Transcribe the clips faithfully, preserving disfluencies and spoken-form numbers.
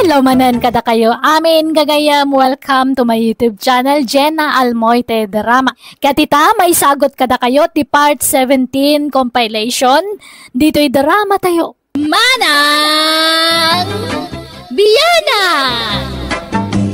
Hello manen kadakayo. Amin gagayam, welcome to my YouTube channel, Jenna Almoite Drama. Ket ita, maisagut kadakayo ti part seventeen compilation ditoy drama tayo. Manang Bianang!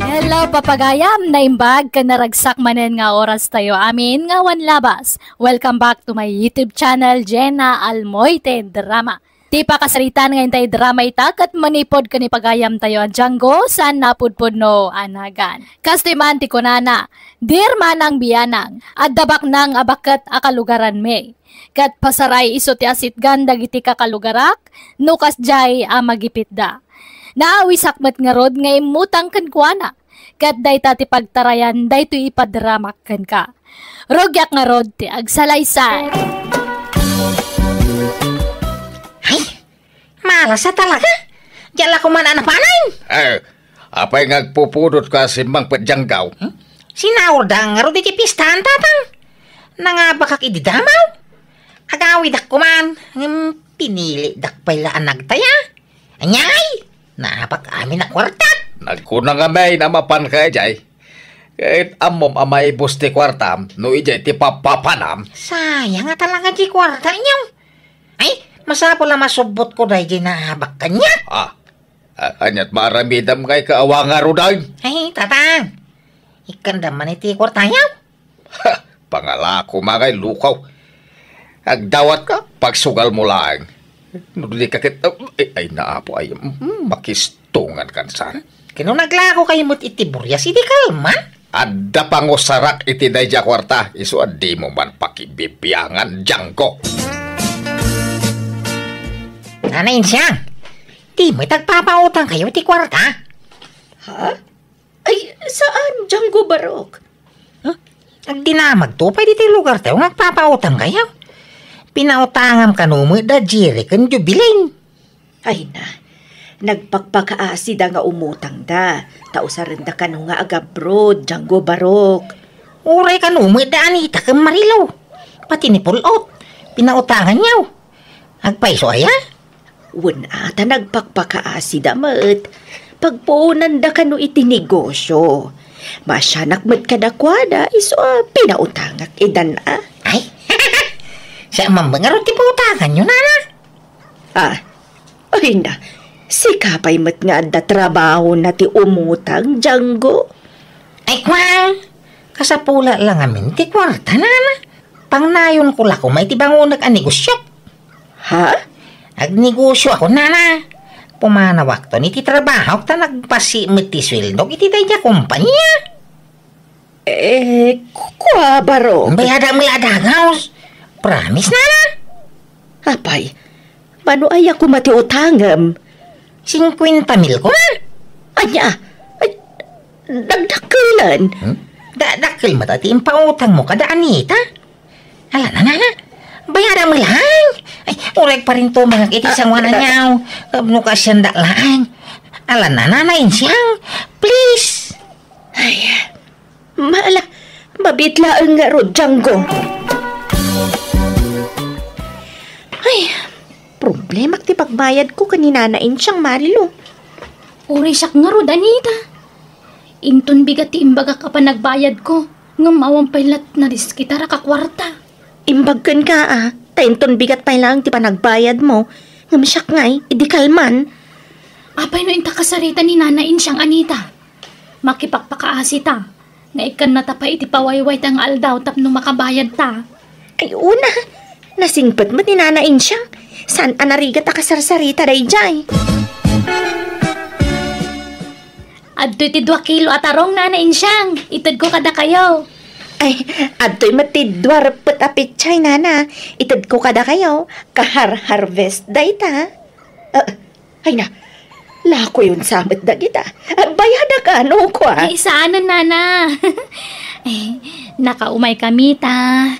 Hello, papagayam, naimbag ken naragsak manen nga oras tayo amin nga awan labas. Welcome back to my YouTube channel, Jenna Almoite Drama. Ti pakasaritaan nga intay drama ita ket manipud ken ni pagayam tayo a Django saan napudpudno a nagan. Kastoy man ti kunana, "Dear Manang Bianang, adda baknang a baket a kalugaranmi. Ket pasaray isu ti asitgan dagiti kakalugarak no kasdiay a magipitda. Naawisak met ngarud nga immutang kenkuana, ket dayta ti pagtarayan daytoy ipadramak kenka. Rugiak ngarud ti agsalaysay." Ay, malasa talaga. Diyan la kuman a napanan. Eh, apay nga agpupudot ka simmang pet Django? Hmm? Sinaurda ngarud iti pistahan, Tatang. Nangabakak idi damaw. Agawidak kuman, ngem pinilidak pay la a nagtaya. Ania ngay? Naabak amin a kuarta. Nagkuna ngamin a mapanka idiay. Ket ammom a maibus ti kuartam no idiay ti papapanam. Sayang a talaga ti kuarta, inyo. Ay, masapul a masubbotko daydiay naabak kaniak. Ah, a-, aniat maaramidam ngay ka awa ngaruden? Ay, Tatang. Ikkandam man iti kuartayo. Ha! Pangalakom ngay lukaw. Agdawatka, pagsugalmo laeng. No dika ket, ay, ay, naapo, ay, mm, makistongan kan saan. Ket no naglakokayo met iti burias, idi kalman? Adda pangusarak iti daydiay a kuarta, isu a dimo man pakibibiangan, Django. Nanay Insiang, dimo met agpapautangkayo ti kuarta? Ha? Ay, saan, Django Barok? Huh? Agdinamagto pay ditoy lugartayo nga agpapautangkayo. Pinautangam kano met da Jerry ken Jubilin. Ay na, nagpakpakaasida nga umutangda, ta usarenda kano nga agabroad, Django Barok. Uray kano met da Anita ken Marilo. Pati ni Pulot, pinautanganyo. Agpayso aya? Wen a, ta nagpakpakaasida met. Pagpuonanda kano iti negosyo. Maasianak met kadakuada, isu a pinautangak idan a. Ay, siak man ngarud ti pautanganyo, nana. Ah, ay na, sika pay met nga adda trabahona ti umutang, Django. Ay, kwan, kasapula la ngamin ti kuarta, nana. Pangnayonko la koma iti bangonek a negosyo. Ha? Agnegosyoak, nana. Pumanawakton iti trabahok ta nagpasi met ti sueldok iti daydiay a kompania. Eh, ku-, kua, Barok. Bayadak met a dagus. Promise, nana. Apay, mano aya koma ti utangem? Singkuenta mil koma. Ania? Ay, dagdakkelan. Hmm? Da-, dakkel met ti impautangmo kada Anita. Ala, nana, nana. Bayadak met laeng. Ay, uray parintumengak iti sangoananyo. No kaasianda laeng. Ala, nana, Insiang. Please. Ay, mala, mabiit laeng ngarud, Django. Ay, problemak ti pagbayadko ken ni Nana Insiang, Marilo. Uray siak ngarud, Anita. Inton bigat ti imbagak a panagbayadko, ngem awan pay la ti nadiskitar a kakuarta. Imbag kenka, a, ta inton bigat pay laeng ti panagbayadmo, ngem siak ngay, idi kalman. Apay no inta kasarita ni Nana Insiang, Anita? Makipakpakaasita nga ikkannata pay iti pawaywayta nga aldaw tapno makabayadta. Ay, una, nasingpet met ni Nana Insiang. Saan a narigat a kasarsarita daydiay? Adtoy ti dua kilo a tarong, Nana Insiang. Itedko kadakayo. Ay, adtoy met ti dua reppet a pechay, Nana. Itedko kadakayo. Kahar-harvest dayta. Ah, ay na, lakoyon sa met dagita. Ah, bayadak a, no, kua? Ay, saanen, Nana. Eh, nakaumay kami ta.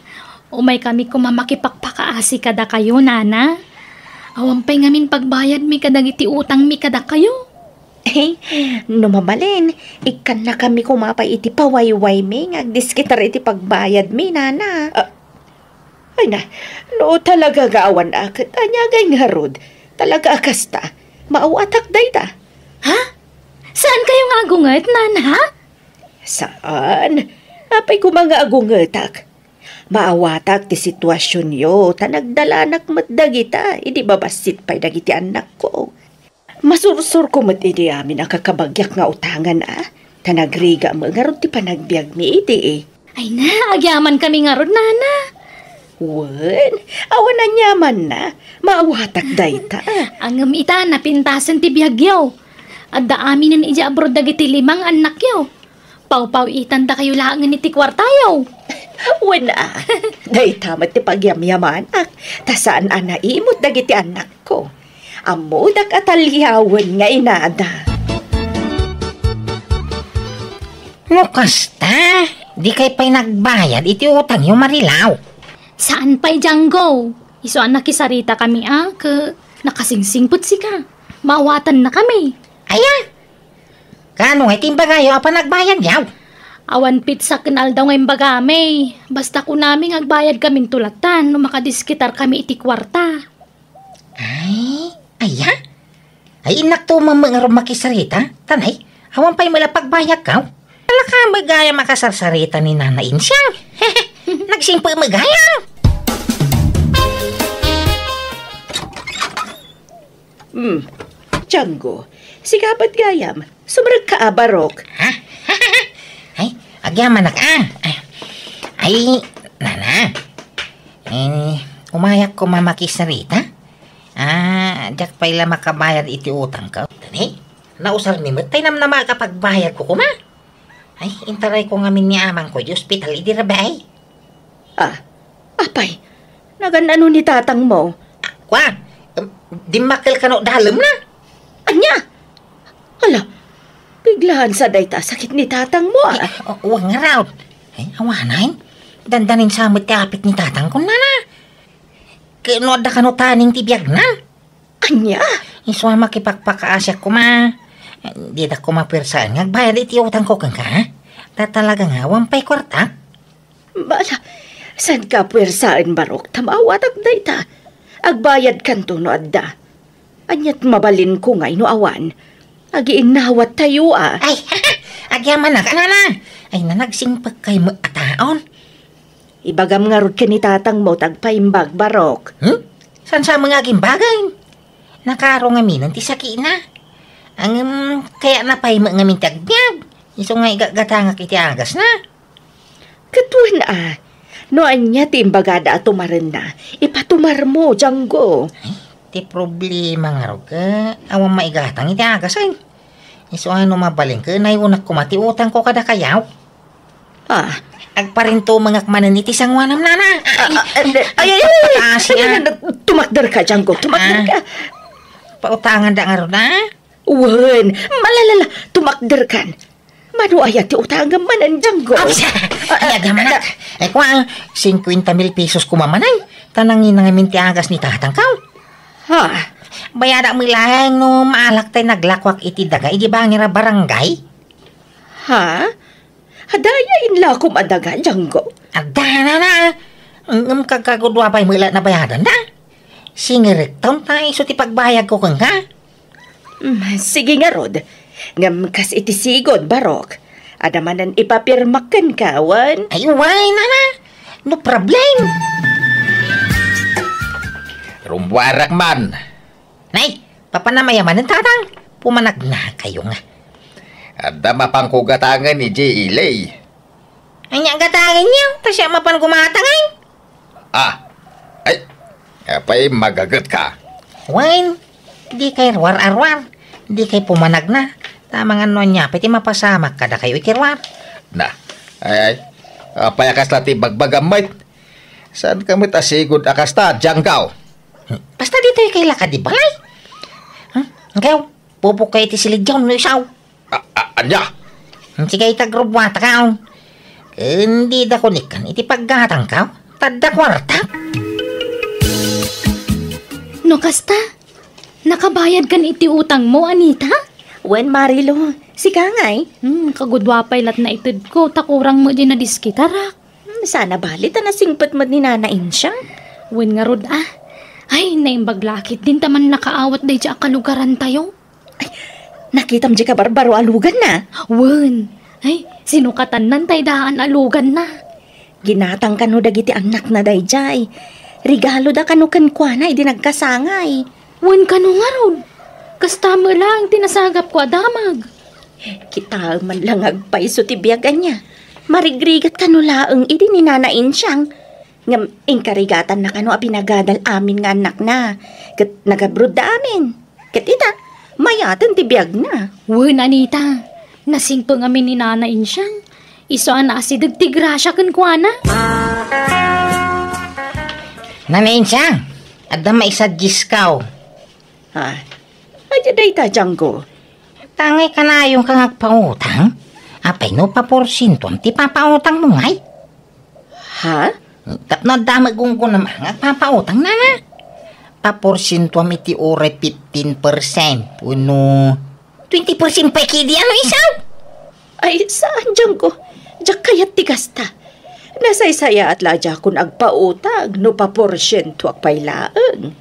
Umay kami koma makipakpakaasi kadakayo, Nana. Awan pay ngamin pagbayadmi kadagiti utangmi kadakayo. Eh, no mabalin, ikkannakami koma pay iti pawaywaymi nga agdiskitar iti pagbayadmi, Nana. Ah, ay na, no talaga nga awan a ket ania ngay ngarud, talaga a kasta, maawatak dayta. Ha? Saan kayo nga agunget, Nana? Saan? Apay koma nga agungetak? Maawatak ti situasyonyo, ta nagdalanak met dagita, idi babassit pay dagiti annakko. Masursurko met idi amin a kakabagiak nga utangan, a? Ta nagriga met ngarud ti panagbiagmi idi. Ay na, agyaman kami ngarud, Nana. Wen, awan aniamanna. Maawatak dayta. Ngem ita, napintasen ti biagyo. Adda aminen idiay abroad dagiti lima nga annakyo. Pawpaw-itandakayo laengen iti kuartayo. Wen a, dayta met ti pagyamyamanak, ta saan a naimut dagiti annakko. Ammodak a taliawen nga inada. No kasta, dikay pay nagbayad iti utangyo, Marilaw. Saan pay, Django? Isu a nakisarita kami a, ket nakasingsingpet sika. Maawatannakami. Aya? Kaano ngay ti imbagayo a panagbayadyo? Awan petsa ken aldaw nga imbagami. Basta kunami nga agbayadkaminto latta no makadiskitarkami iti kuarta. Ay, aya? Ay, innakto met ngarud makisarita, ta nay, awan pay met la pagbayadko. Ala ka met gayam a kasarsarita ni Nana Insiang. Nagsingpet met gayam. Hmm. Django, sika met gayam. Sumrekka a, Barok. Ha? Ay, agyamanak a. Ay, Nana. Eh, umayak koma makisarita. Ah, diak pay la makabayad iti utangko. Tani, nausarmi met tay namnama a pagbayadko koma. Ay, intarayko ngamin ni amangko iti ospital idi rabii. Ah, apay, nagan-ano ni tatangmo? Kua, em, dimmakkel kano dalemna. Ania? Ala, biglaan sa dayta a sakit ni tatangmo, a? Eh, o-, wen ngarud. Ay, awanen. Dandanin sa met ti apit ni tatangko, Nana. Ket no adda kano taning ti biagna? Ania? Isu a makipakpakaasiak koma. Dida koma puersaen nga agbayad iti utangko kenka, a? Ta talaga nga awan pay kuartak. Bala, saanka a puersaen, Barok, ta maawatak dayta. Agbayadkanto no adda. Ania't mabalinko ngay no awan? Agiinnawattayo, a. Ay, agyamanak, Nana. Ay, nagsingpekkay met a taon. Ibagam ngarud ken ni tatangmo ti agpaimbag, Barok. Hmm? Saan sa mga agimbagan? Nakaro ngaminen ti sakina. Ngem, kayatna pay met ngamin ti agbiag. Isu nga igatgatangak iti agasna. Ket wen a, no ania ti imbagada a tumarenna, ipatumarmo, Django. Ay, ti problema ngarud ket awan maigatang iti agasen. Isu a no mabalin ket nayunak koma ti utangko kadakayo. Ah. Agparintumengak manen iti sangoanam, Nana. Ah, ah, ah, ay, ay, ay, ay, Kasi, ay, ah. Ay, tumakderka, Django, tumakderka. Ah. Pautanganda ngarud, a? Wen, malalala, tumakderkan. Mano aya ti utangem manen, Django? Ay, siya. Ah, ah, Ay, agyamanak. ah. Ay, kua, singkuenta mil pesos koma manen. Ta nangina ngamin ti agas ni tatangko. Ha? Bayadak met laeng no maalak tay naglakuak iti daga idi bangir a barangay. Ha? Adda aya inlakom a daga, Django? Adda, Nana. Ngem kagkagudua pay met la nabayadanda. Singerekton ta isu ti pagbayadko kenka. Mm, sige ngarud. Ngem kas iti sigud, Barok. Adda manen ipapirmak kenka, wen? Ay, wen, Nana. No problem. Rummuarak man. Nay, papanam aya manen, tatang? Pumanagnakayo nga. Adda mapanko gatangen idiay ili. Ania gatangenyo? Ta siak mapan gumatang, ay? Ah, ay, apay magagetka? Wen, dikay ruar-aruar. Dikay pumanagna. Ta mangan no ania pay ti mapasamak kadakayo iti ruar. Na, ay, ay, apay a kasla ti bagbagam met? Saanka met a sigud a kasta, Django? Basta ditoy kay lakad di balay. Hmm? Ngem, pupukkay iti silidyo no isaw. A-, a-, ania? Sige, ita, grubwata ka, on. Ken dida kunikkan iti paggatangko. Tadda kuarta. No kasta, nakabayadkan iti utangmo, Anita? Wen, Marilo. Sika ngay? Hmm, kagudua pay lat naitedko, ta kurang met di nadiskitarak. Hmm, sana bali ta nasingpet met ni Nana Insiang. Wen ngarud, a. Ay, naimbag la ketdin ta mannakaawat daydiay a kalugarantayo. Ay, Nakitam di kabarbaro a luganna? Wen. Ay, sinukatannan tay daan a luganna. Ginatang kano dagiti annakna daydiay. Regaloda kano kenkuana idi nagkasangay. Wen kano ngarud. Kasta met laeng ti nasagapko a damag. Kitaem man la nga agpayso ti biag ania. Marigrigat kano laeng idi ni Nana Insiang. Ngem inkarigatanna kano a pinagadal amin nga annakna. Ket nagabrodda amin. Ket ita, mayaten ti biagna. Wen, Anita, nasingpeng amin ni Nana Insiang. Isu a naasideg ti grasia kenkuana. Nana Insiang, adda maisaggiskaw. Ha? Ania dayta, Janggo? Tangay kanayonka nga agpautang? Apay no paporsientoam ti papautangmo ngay? Ha? Tapno adda met gunggonam nga agpapautang, Nana. Paporsientoam iti uray fifteen percent wenno twenty percent pay ketdi, ano, isu? Ay, saan, Janggo. Diak kayat ti kasta. Nasaysayaat la a diakon agpautang no paporsientoak pay laeng.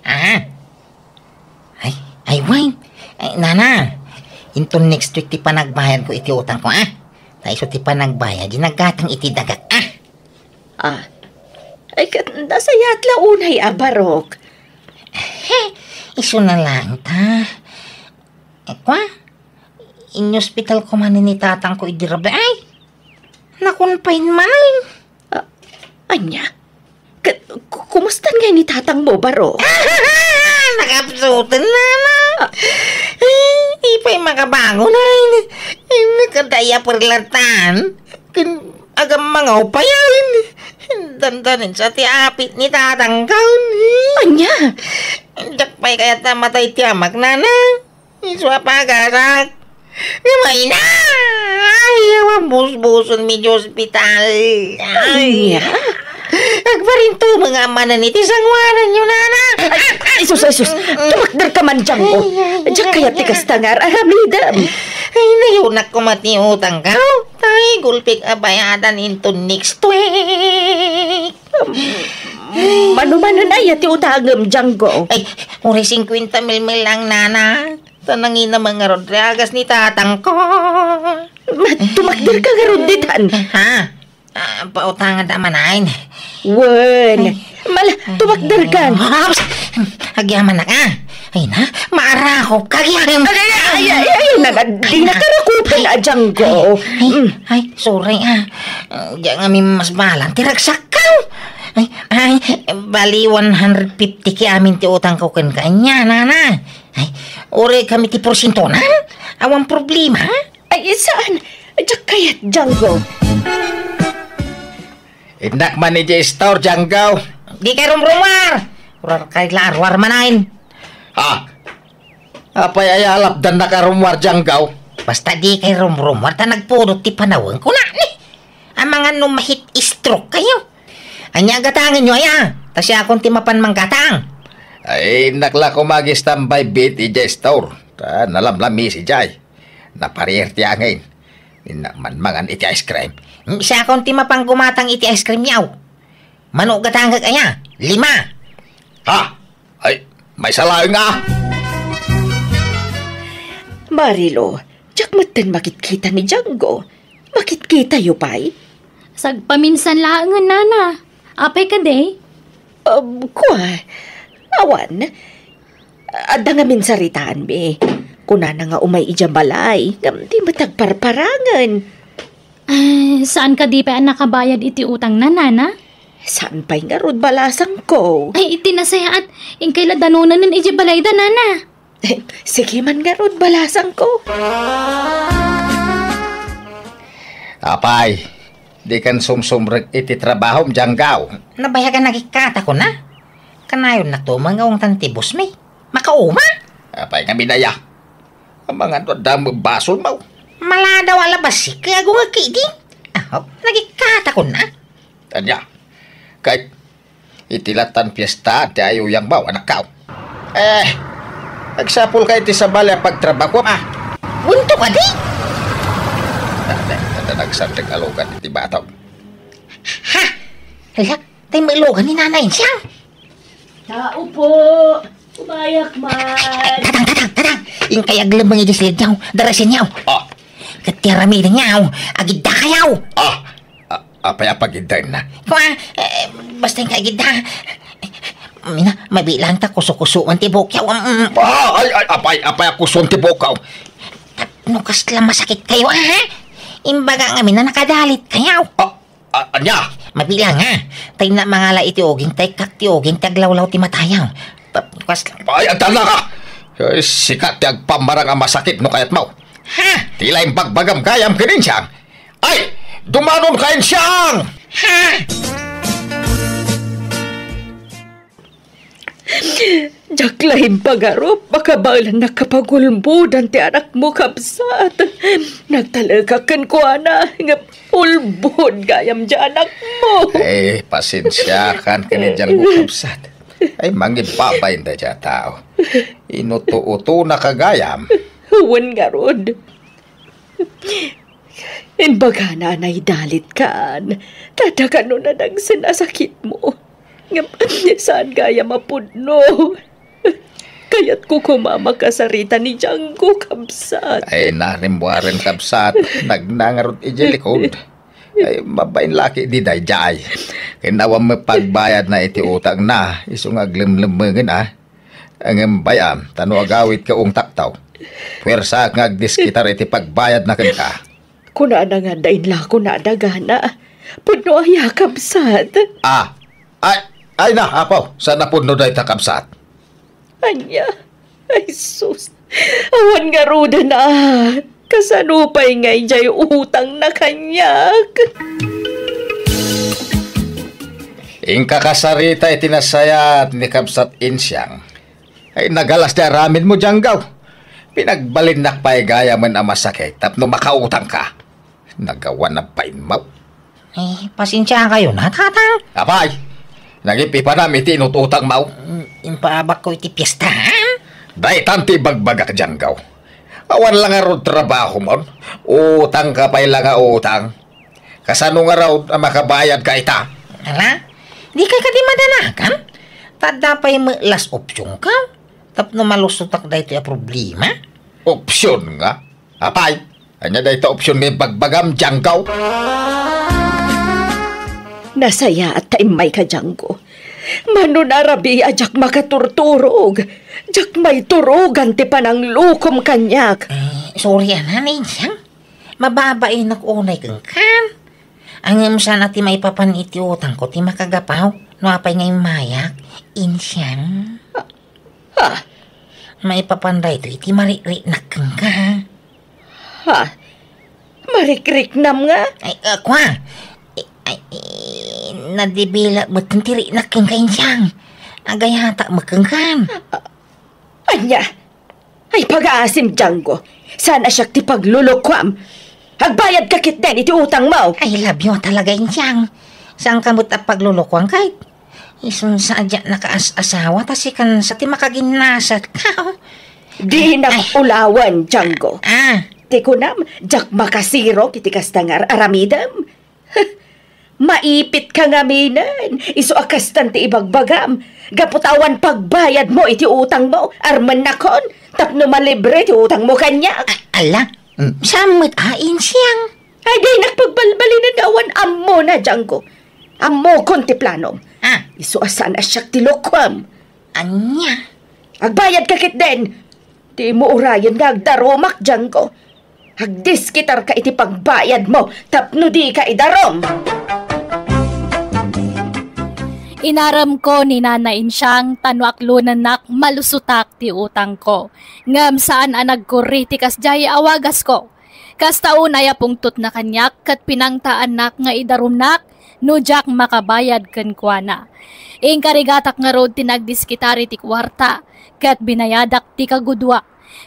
Ah. Ay, ay, wen. Ay, Nana, inton next week ti panagbayadko iti utangko, ah. Ta isu ti panagbayad, di naggatang iti dagak, ah. Ah. Ay, ket nasayaat la unay a barok. He, isuna laeng ta. Eh, kwa? Inyospital ko manen ni tatangko idi rabii, ay. Nakunpain manen. Ah, ania? Ka-, ku-, kumustan ngay ni tatangmo, barok? Nakapsuten, Nana. Ay, di pay makabangon, ay. Ay, nakadaya perlatan. Ken agamangaw pay, ay. Dandanin sa ti apit ni tatangko. Ania? Diak pay kayat a matay ti amak, Nana. Isu a pagasak. Nga mayna! Ay, awan busbuson mi di ospital. Ay. Ania? Agparintumeng a manen iti sangoananyo, Nana. Ay, ay, sus, ay, sus. Tumakder ka man, Janggo. Ay, ay, ay, ay. Diak kayat ti kasta nga ar-aramidem. Ay, nayunak koma ti utangko. Ay, gulpik a bayadan inton next week. Mano manen aya ti utangem, Janggo? Ay, uray singkuenta mil lang, Nana. Ta nangina man ngarud ti agas ni tatangko. Ma-, tumakder ka ngarud ditan. Ha? Ah, pautanganda manen. Wen. Ay. Mala, tumakder kan. Ops! Agyamanak, ah. Ay na, maarakop ka, agyamanak. Ay, ay, ay, ay, ay, na, na, di na karakupan, a, Janggo. Ay, ay, Mm. Ay, sorry, ah. Diak ngamin mas balan ti ragsakko. Ay, ay, bali one hundred fifty ti amin ti utangko kenka, Nana. Ay, uray kami ti porsientonan? Awan problema? Ay, saan? Diak kayat, Janggo. Innak man idiay store, Janggo. Dikay rumrumuar. Ruarkay la, ruar manen. Ha? Apay aya a lapdannak a rummuar, Janggo? Basta dikay rumrumuar ta nagpudot ti panawen, kunani. Amangan no ma-heat stroke kayo. Ania a gatangenyo aya? Ta siakon ti mapan manggatang. Ay, innak la koma ag-standby bet idiay store. Ta nalamlamis idiay. Napariir ti angin. Innak man mangan iti ice cream. Siakon ti mapan gumatang iti ice cream yaw. Mano gatangek aya? Lima. Ha? Ay, maysa laeng a. Marilo, diak metten makitkita ni Janggo. Makitkitayo pay? Sagpaminsan laengen, Nana. Apay kadi? Um, kua, awan. Adda ngamin saritaanmi. Kunana nga umay idiay balay, ngem di met agparparangen. Ah, saan kadi pay a nakabayad iti utangna, Nana? Saan pay ngarud balasangko? Ay, iti nasayaat, inkay la danonanen idiay balayda, Nana. Eh, sige man ngarud, balasangko. Apay, dikan sumsumrek iti trabahom, Janggo? Nabayagan nagikkata, kuna? Kanayonnak to, mangawangtan ti boss mi. Makauma? Apay ngamin aya? Amangan no adda met basolmo. Maladaw a labasik, kaya agungag kidi. Ah, nagikkata, kuna? Ania? Kay, iti latan fiesta ti ayuyangmo, anakko. Eh, agsapulka iti sabali a pagtrabahuam, a. Wen to kadi? Dada, dada nagsandek a lugan iti batom. Ha? Hala, tay mailugan ni Nana Insiang. Tao po. Umayak man. Tatang, tatang, tatang! Inkay aglemmeng idiay salidayo, darasenyo. Ah. Ket ti aramidenyo, agiddakayo. Ah, a-, apay a pagiddaenna? Kua, eh, basta inkay agidda. Mina, mabilang ta kuso-kusoan ti buokyo. Mm. Ah, ay, ay, apay, apay a kusoan ti buokyo? No kasla masakitkayo, ha? Imbaga ngamin a nakadalitkayo. Ah, A-, ania? Mabilang, ha? Tay na mangala iti uging, tay kak ti uging, ti aglawlaw ti matayo. Ta-, kas- Ay, adda ka! Eh, sika ti agpammarang a masakit no kayatmo. Ha? Ti la imbagbagam gayam ken Insiang. Ay! Dumanon ka, Insiang! Ha? Diak la impagarup a kabaelannak a pagulbodan ti anakmo, kabsat. Nagtalekak kenkuana, ngem ulbod gayam ti anakmo. Eh, pasensiakan ken ni Dianggo, kabsat. Ay, mangibabain dayta a tao. Inuto-utonaka gayam. Wen ngarud. Imbagana a naidalitkan, ta dagano nadagsen a sakitmo. Ngem saan gayam a pudno. Kayatko koma a makasarita ni Dianggo, kabsat. Ay, narimmuaren, kabsat. Nagnangarot idiay likod. Ay, mabain la ketdi daydiay. Ken awan met pagbayadna iti utangna, isu nga aglemlemmengen, ah. Ngem bay-am, ta no agawidka ungtakto, puersaak nga agdiskitar iti pagbayadna kenka. Kunana nga adda inlako nadagana. Pudno aya, kabsat? Ah, ay, ay na, apo, saan a pudno dayta, kabsat? Ania? Ay, sus. Awan ngaruden a. Kasano pay ngay jay utangna kaniak? Inka kasarita iti nasayaat ni Kabsat Insiang. Ay, nagalas ti aramidmo, Dianggo. Pinagbalinnak pay gayamen a masakit tapno makautangka. Nagawan a bainmo. Eh, pasensiakayon, tatang. Apay, nagipipanam iti inut-utangmo. Mm, impaabakko iti piesta, ha? Daytan ti ibagbagak, Dianggo. Awan la ngarud trabahom. Utangka pay la nga utang. Kasano ngarud a makabayadka ita? Ala, dikay kadi madanagan? Ta adda pay met la opsionka tapno malusotak daytoy a problema. Opsion nga? Apay, ania dayta opsion nga ibagbagam, Dianggo? Nasayaat ta immayka, Dianggo. Mano a rabii a diak makaturturog. Diak maiturogan ti pananglokom kaniak. Eh, sorry, anan, Insiang. Mababainak unay kenka. Ngem saan a ti maipapan iti utangko ti makagapu no apay nga immayak, Insiang. Ah. Maipapan daytoy iti marikriknak kenka. Ha? Marikriknam nga? Ay, ah, kua. Ay, ay, nadibila met ti riknak kenka, Insiang. Agayatak met kenka. Ah, ania? Ay, pagaasim, Dianggo. Saan a siak ti paglulukuam. Agbayadka ketdin iti utangmo. I love you talaga, Insiang. Saanka met a paglulukuan, kayat isun sa a diak nakaas-asawa, ta sikan sa ti makaginnasatka. Dinak ulawen, Dianggo. Ah. Ti kunam, diak makasirok iti kasta nga ar-aramidem. Maipitka ngaminen, isu a kastan ti ibagbagam. Gapu ta awan pagbayadmo iti utangmo, armennakon, tapno malibre ti utangmo kaniak. A-, ala, mm, saan met a, Insiang? Ay, dinak pagbalbalinen nga awan ammona, Dianggo. Ammokon ti planom. Ah. Isu a saan a siak ti lukuam. Ania? Agbayadka ketdin. Dimo urayen nga agdarumak, Dianggo. Agdiskitarka iti pagbayadmo tapno dika idarum. Inaremko ni Nana Insiang ta no aklonennak, malusotak ti utangko. Ngem saan a nagkurri ti kasdiay a wagasko. Kasta unay a pungtotna kaniak ket pinangtaannak nga idarumnak no diak makabayad kenkuana. Inkarigatak ngarud ti nagdiskitar iti kuarta, ket binayadak ti kagudua.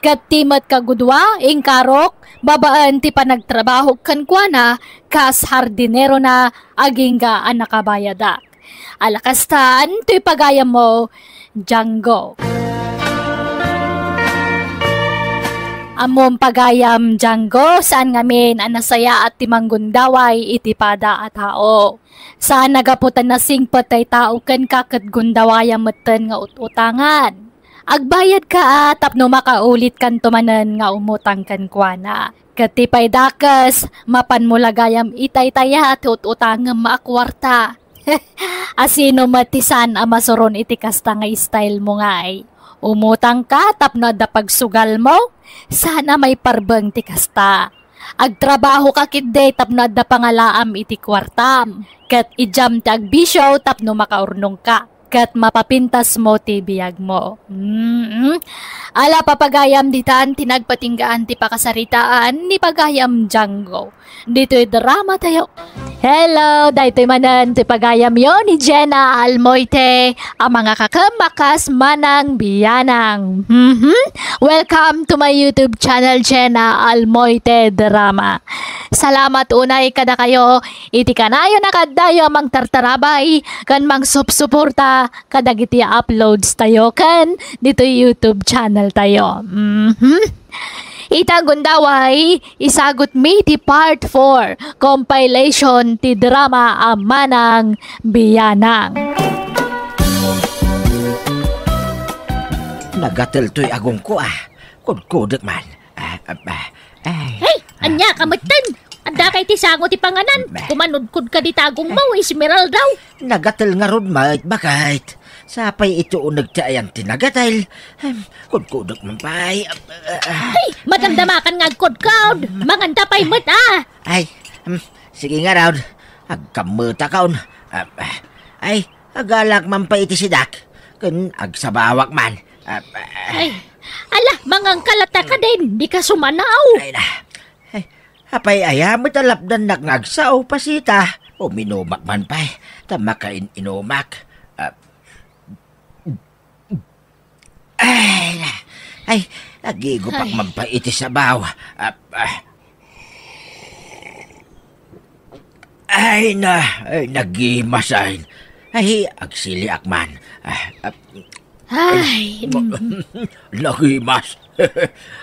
Ket ti met kagudua, inkarok, babaen ti panagtrabahok kenkuana kas hardinerona agingga a nakabayadak. Ala kastan, toy pagayammo, Dianggo. Ammom pagayam, Dianggo, saan ngamin a nasayaat ti manggundaway iti pada a tao. Saan a gapu ta nasingpet tay tao kenka ket gundawayam metten nga ut-utangan. Agbayadka a tapno makaulitkanto manen nga umutang kenkuana. Ket ti pay dakes, mapanmo la gayam itaytaya ti ut-utangem a kuarta. Asino met ti saan a masuron iti kasta nga style mo ngay? Umutangka tapno adda pagsugalmo? Saan a maiparbeng ti kasta. Agtrabahoka ketdi tapno adda pangalaam iti kuartam. Ket idiam ti agbisio tapno makaurnongka. Ket mapapintasmo ti biagmo. Mm. Ala, papagayam, ditan ti nagpatinggaan ti pakasaritaan ni pagayam Django. Ditoy drama tayo. Hello, daytoy manen ti pagayamyo ni Jenna Almoite, a mangakakem a kas Manang Bianang. Mhm. Welcome to my YouTube channel, Jenna Almoite Drama. Salamat unay kadakayo iti kanayon a kaaddayo a mangtartarabay ken mangsupsuporta kadagiti uploads tayo ken ditoy YouTube channel tayo. Mhm. Ita gundaway, isagutmi ti part four, compilation ti drama a Manang Bianang. Nagateltoy agongko a. Kudkudek man. Ah, ah, ah, ay. Hey, ania ka metten? Adda kay ti sango ti panganan. Bah. Kumanudkod ka di tagongmo, Esmeralda. Nagatel ngarud met, baket. Sapay iti uneg ti ayan ti nagatel. Em, kudkudek man pay. Ah, ah, ah. Hey, madamdamakan nga agkudkod. Manganta pay met, ah. Ay, em, sige ngarud. Agkammetakon. Ah, ah. Ay, agalak man pay iti sidak. Ken agsabawak man. Ah, ah. Ay, ala, mangangkalata ka din. Di ka sumanaw. Ay na. Ay, apay aya met a lapdannak nga agsao, Pasita? Uminumak man pay, ta makain-inumak. Ah, ay, na. Ay, nagigupak Ay. man pay iti sabaw. Ah, ah. Ay na, ay, nagimasen. Ay, agsiliak man. Ah, ah, Ay, mm. Nagimas.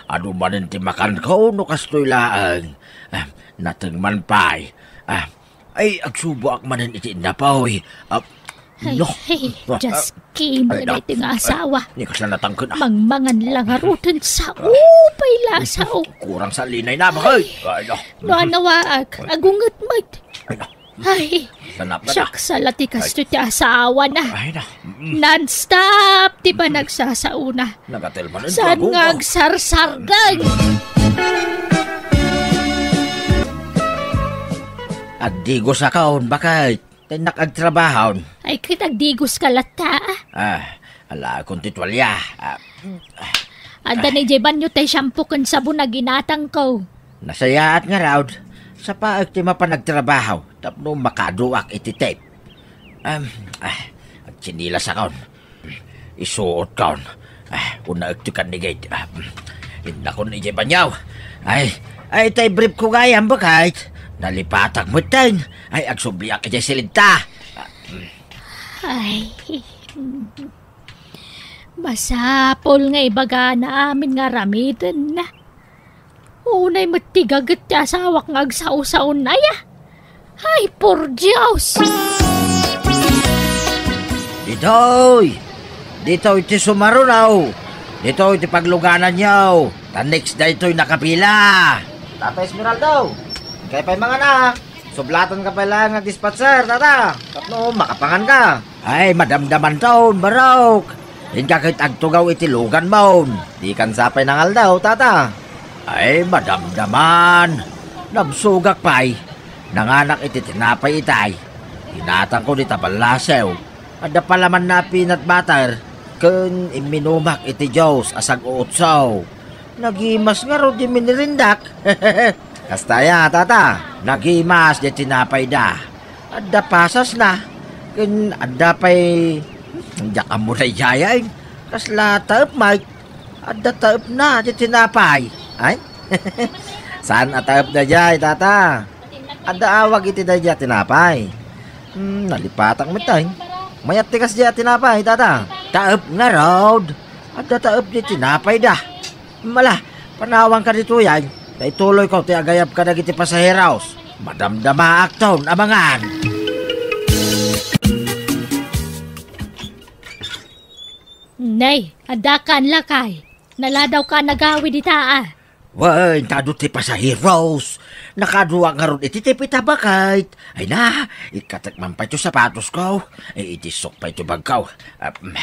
Adu manen ti makanko no kastoy laeng. Ah, nateng man pay. Ah, ay, agsuboak manen iti innapoy. Ah, Ay, no. Ay, just kidding. Ay, no. Iti nga asawa. Ay, ni kasla natangken, ah. Mangmangan lang a ruten sao, pay la sao. Kurang sa linay na, bakay. Ay, no. No, anawaak, agunget met. Ay, no. Ay, Sanap na ta. Saksa la ti kasto ti asawa na. Ay, na. Mm. Non-stop ti panagsasaona. Nagatel man ang Saan trabaho nga ko? Agsarsargan? Agdigos akon, bakit? Tennak agtrabahon. Ay, ket agdigos ka latta, ah. Ah, alaakon ti tualya. Ah. Adda ni Jebanyo tay shampoo ken sabon a ginatangko. Nasayaat ngarud, sapaek ti mapan agtrabaho tapno makaduak iti tip. Em, ah, agtsinilasakon. Isuotkon. Ah, unaek ti kannigid. Ah, innakon idiay banyaw. Ay, ay, tay brief ko gayam, bakit? Nalipatak metten. Ay, agsubliak idiay silidta. Ah, Ay, masapul nga ibagana amin nga aramiden na. Unay met ti gaget ti asawak nga agsao-saonay, a. Ay, por Dios! Ditoy! Ditoy ti sumarunaw! Ditoy ti paglugananyo! Ta next daytoy nakapila! Tata Esmeraldo! Kaya pa'y mga anak! Sublatan ka pala nga dispatcher, tata! Tapno makapangan ka! Ay, madamdaman taon, barok. Inka ket agtugaw iti luganmon. Dikan sapay nangaldaw, tata. Ay, madamdaman. Nabsogak pay. Nanganak iti tinapay itay. Inatangko dita ballasew. Adda palaman na peanut butter. Ken imminumak iti juice a sag-uutsaw. Nagimas ngarud ti minirindak. Kasta ya, tata. Nagimas ti tinapay da. Adda pasasna, ken adda pay, diak ammo daydiay. Kasla taep, Mike? Adda taepna ti tinapay. Ay? Saan a taep daydiay, tata? Adda awag iti daydiay a tinapay. Hmm, nalipatak met ay. Mayat ti kasdiay a tinapay, tata? Taep ngarud. Adda taep ti tinapay da. Mala, panawanka ditoy ay. Ta ituloyko ti agayab kadagiti pasaheros. Madamdamaakton a mangan. Nay, addakan lakay. Naladawka a nagawid ita, a. Wen, ta adu ti pasaheros. Nakaduak ngarud iti tipi ta baket. Ay na, ikkatek man pay to sapatosko. Ay, idissok pay to bagko. Am,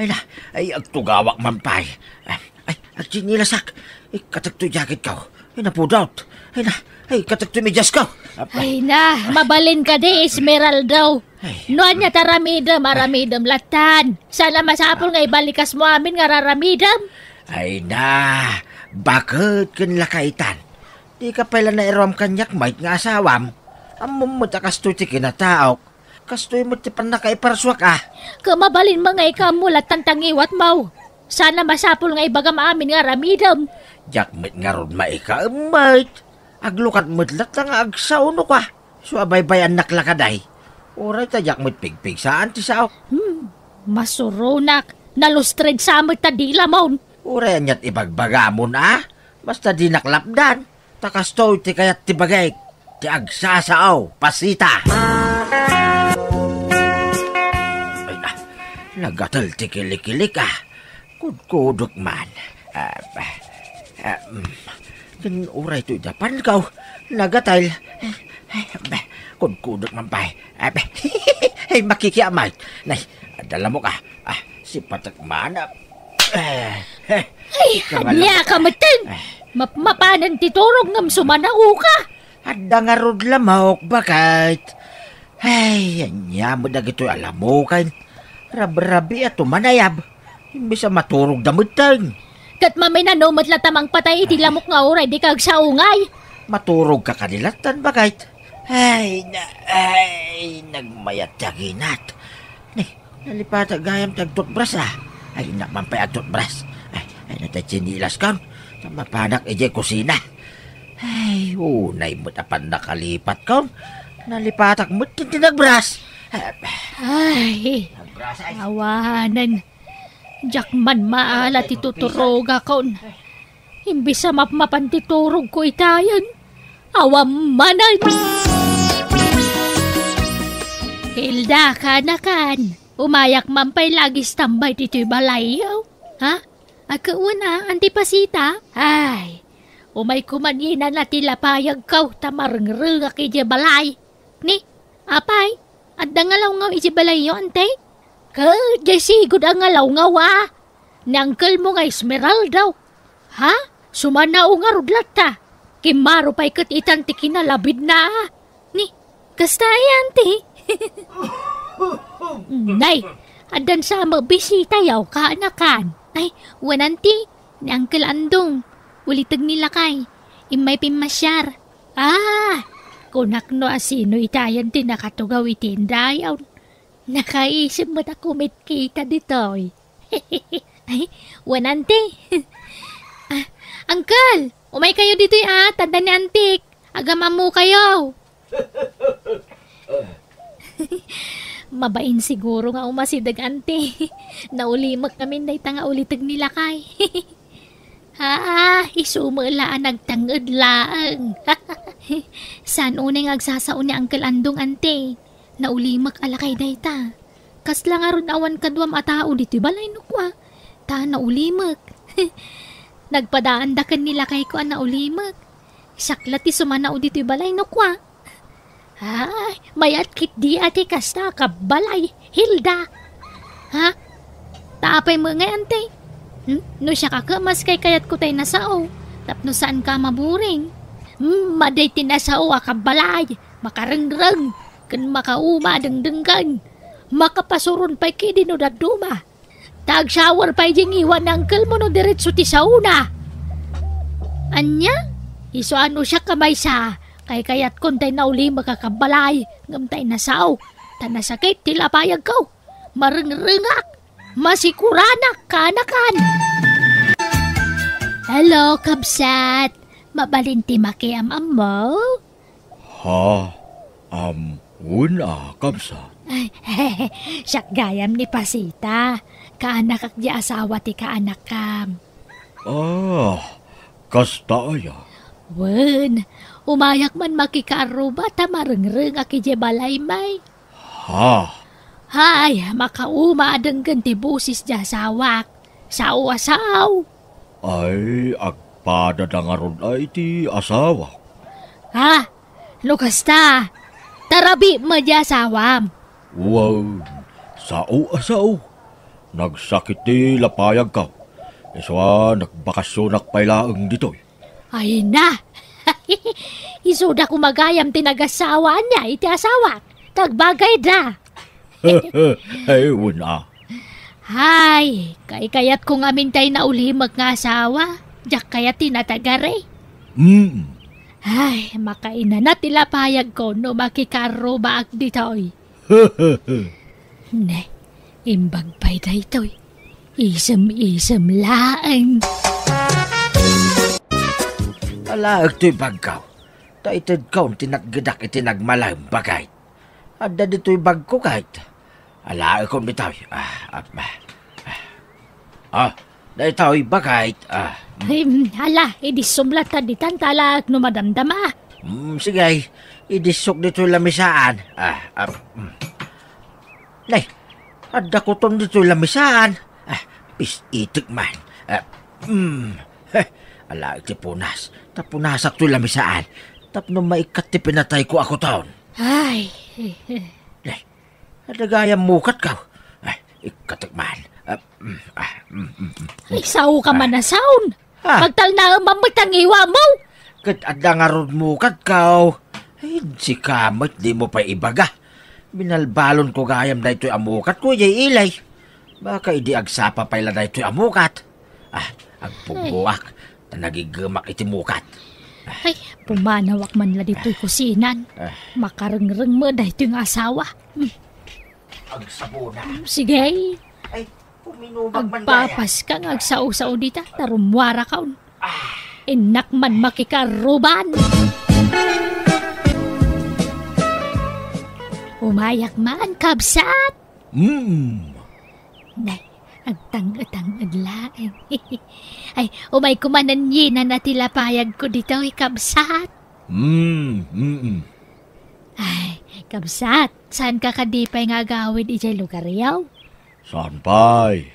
ay na, ay, agtugawak man pay. Am, ay, agtsinilasak. Ikkatek to jacketko. Ay, napudot. Ay na, ay, ikkatek to mediasko. Am, Ay na, mabalin kadi, Esmeralda. Ay. No ania ta aramidem, aramidem lattan. Saan a masapul nga ibalikasmo amin nga ar-aramidem. Ay na, baket ken lakaytan. Dika pay la nairuam kaniak met nga asawam. Ammom met a kastoy ti kinataok. Kastoy met ti pannakaiparsuak, a. Ket mabalin met nga ikaammo lattan ta ngiwatmo. Saan a masapul nga ibagam amin nga aramidem. Diak met ngarud maikaem met. Aglukat met latta nga agsaonok, a. Isu a baybay-annak la kadi. Uray ta diak met pigpigsaan ti saok. Hmm, masuronak. Nalustred sa met ta dilamon. Uray aniat ibagbagamon, a? Basta dinak lapdan. Ta kastoy ti kayat ti bagik. Ti agsasao, Pasita. Ay, ah, nagatel ti kilikilik, a. Kudkudek man. Ah, ah, mm. Ken uray toy dapanko, nagatel. Ay, ah, kudkudek man pay. Ah, ay, makikiamay. Nay, adda lamok, a. Ah, sipatek man, a. Eh, eh, Ay, ania ka metten? Ay. Map-, mapanen ti turog ngem sumanaoka. Adda ngarud lamok, baket. Ay, ania met dagitoy a lamoken? Rabrabiat to manayab. Imbes a maturogda metten. Ket maminano met latta mangpatay iti lamok nga uray dika agsaungay. Maturogka kadi lattan, baket. Ay, na, ay, nagmayat ti aginat. Ni, nalipatak gayam ti agtutbras, a. Ay, innak man pay agtutbras. Ay, ay, natay tsinilaskon. Ta mapanak idiay kusina. Ay, unay met a pannakalipatkon. Nalipatak met ti, ti nagbras. Ay, Ay, nagbras, ay. Awanen. Diak man maala ti tuturogakon. Imbes a mapmapan ti turogko itayen, awan manen. Hilda, kaanakan, umayak man pay la agistambay ditoy balayyo. Ha? Agkawan a, Anti Pasita? Ay, umayko man inana ti lapayagko ta marengrengak idiay balay. Ni, apay, adda nga lawngaw idiay balayyo, Anti? Ket diay sigud a nga lawngaw a. Ni angkelmo nga Esmeralda. Ha? Sumanao ngarud latta. Kimmaro pay ket itan ti kinalabidna. Ni, kasta ay, Anti? Nay, addan sa a mabisitayo, kaanakan. Ay, wen, Anti, ni Uncle Andong. Uliteg ni lakay. Immay pimmasiar. Ah! Kunak no asino itayen ti nakatugaw iti indayon. Nakaisip met a kumitkita ditoy. Ay, wen, Anti. Ah, Uncle, umaykayo ditoy, a, ta adda ni Antik. Agam-ammokayo. Mabain siguro nga umasideg, Anti. Naulimek ngamin dayta nga uliteg ni lakay. Ah, isu met la a nagtanged laeng. Saan unay nga agsasao ni Uncle Andong, Anti? Naulimek a lakay dayta. Kasla ngarud awan kaduam a tao ditoy balay no kua? Ta naulimek. Nagpadaanda ken ni lakayko a naulimek. Siak la ti sumanao ditoy balay no kua? Ay, mayat ketdi a ti kasta a kabbalay, Hilda. Ha? Ta apay met ngay, Anti? Hmm? No siak a ket, maskaykayatko tay nasao, tapno saanka a maburing. Hmm, madi ti nasao a kabbalay, makarengreng, ken makauma a dengdenggen. Makapasuron pay ketdi no dadduma. Ta agsawar pay di ngiwat ni angkelmo no diretso ti saona. Ania? Isu a no siak a maysa, kaykayatkon tay naulimek a kabbalay, ngem tay nasao, ta nasakit ti lapayagko. Marengrengak, masikuranak, kaanakan. Hello, kabsat. Mabalin ti makiam-ammo? Ha? Am, wen a, kabsat. Ay, siak gayam ni Pasita. Kaanakak di asawa ti kaanakkam. Ah, kasta aya? Wen, umayak man makikaarruba ta marengrengak idiay balay, may. Ha? Ay, makauma a denggen ti bosis ti asawak. Sao a sao. Ay, agpadada ngarud a iti asawak. Ha? No kasta, tarabi met ti asawam. Wen, sao a sao. Nagsakit ti lapayagko. Isu a nagbakasionak pay laeng ditoy. Ay na! Isuda ko magayam ti nagasawa ania iti asawak. Tagbagayda. Ay, wen a. Ay, kaykayatko ngamin tay naulimek nga asawa. Diak kayat ti natagari. Mm. Ay, makainana ti lapayagko no makikarrubaak ditoy. Ne, imbag pay daytoy. Isem-isem laeng. Alaek toy bagko. Ta itedkon ti natgedak iti nagmalem, bagay. Adda ditoy bagko ket. Alaekon ditoy. Ah, ah, ah. Ah, daytoy, bagay. Ah. Ay, mm, hala, idissum latta ditan, ta alaek no madamdama. Mm, sige, idissok ditoy lamisaan. Ah, ah, mm. Nay, adda kuton ditoy lamisaan. Ah, pis-itek man. Ah, mm. Heh, alaek ti punas. Ta punasak toy lamisaan. Tapno maikkat ti pinatayko a kuton. Ay. Nay, adda gayam mukatko. Ay, ikkatek man. Ah, mm, ah, mm, mm, mm. Ay, sao ka man a saon. Ah. Pagtalnaem man met ti ngiwam. Ket adda ngarud mukatko. Ay, sika met, dimo pay ibaga. Binalbalonko gayam daytoy a mukatko idiay ili. Baka idi agsapa pay la daytoy a mukat. Ah, agpuggoak. Ta nagiggemak iti mukat. Ay, pumanawak man la ditoy kusinan. Ah. Makarengreng met daytoy nga asawa. Hmm. Agsabona. Sige. Ay, puminubag man gayam. Agpapas ka nga agsao-sao dita, ta rummuarakon. Ah. Innak man makikarruban. Umayak man, kabsat. Mm. Nay, agtang-etang-et laeng. Ay, umayko manen, yenana ti lapayagko ditoy, kabsat. Mm, mm. Ay, kabsat, saanka kadi pay nga agawid idiay lugaryo? Saan pay?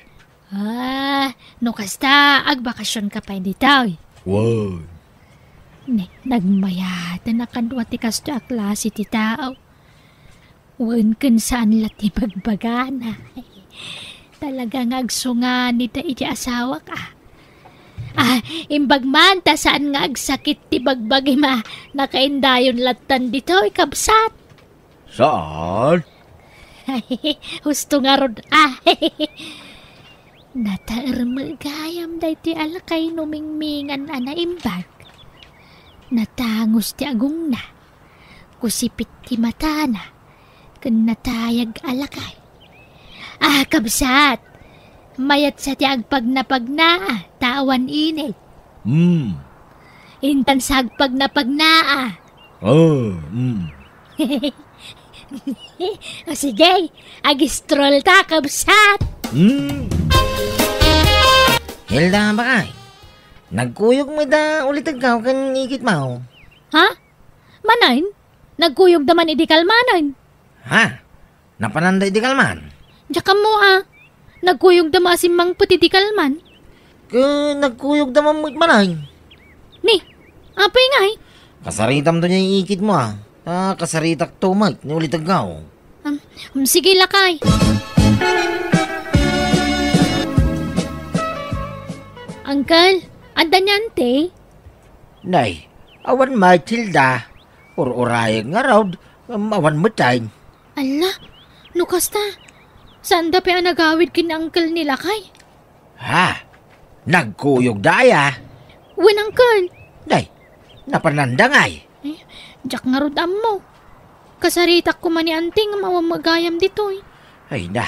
Ah, no kasta, agbakasionka pay ditoy. Wen. Ne, nagmayaten a kadua ti kastoy a klase ti tao. Wen ken saan la ti bagbagana. Talaga nga agsunganida iti asawak, ah. Ah, imbag man ta saan nga agsakit ti bagbagim a nakaindayon lattan ditoy, kabsat. Saan? Husto ngarud, ah. Nataer met gayam daytoy a lakay no mingmingan a naimbag. Natangus ti agongna. Kusipit ti matana, ken natayag a lakay. Ah, kabsat, mayatsa ti agpagnapagna, ta awan init. Hmm. Intan sa agpagnapagna, ah. Ah, hmm. O sige, ag-stroll ta, kabsat. Hmm. Hilda, bakay. Nagkuyog met da ulitedko ken ikitmo. Ha? Manen? Nagkuyogda man idi kalmanen. Ha? Napananda idi kalman? Diak ammo a. Nagkuyogda met a simmangpet idi kalman. Ket nagkuyogda man met manen. Ni, apay ngay? Kasaritamto diay ikitmo a. Ta kasaritakto met ni ulitedko. Um, um, sige, lakay. Uncle, adda ni Auntie? Nay, awan met, Hilda. Ur-urayek ngarud, um, awan met ay. Ala, no kasta, saanda pay a nagawid ken ni Uncle ni lakay? Ha? Nagkuyogda aya? Wen, Uncle. Nay, napananda ngay? Eh, diak ngarud ammo. Kasaritak koma ni Auntie ngem awan met gayam ditoy. Ay na,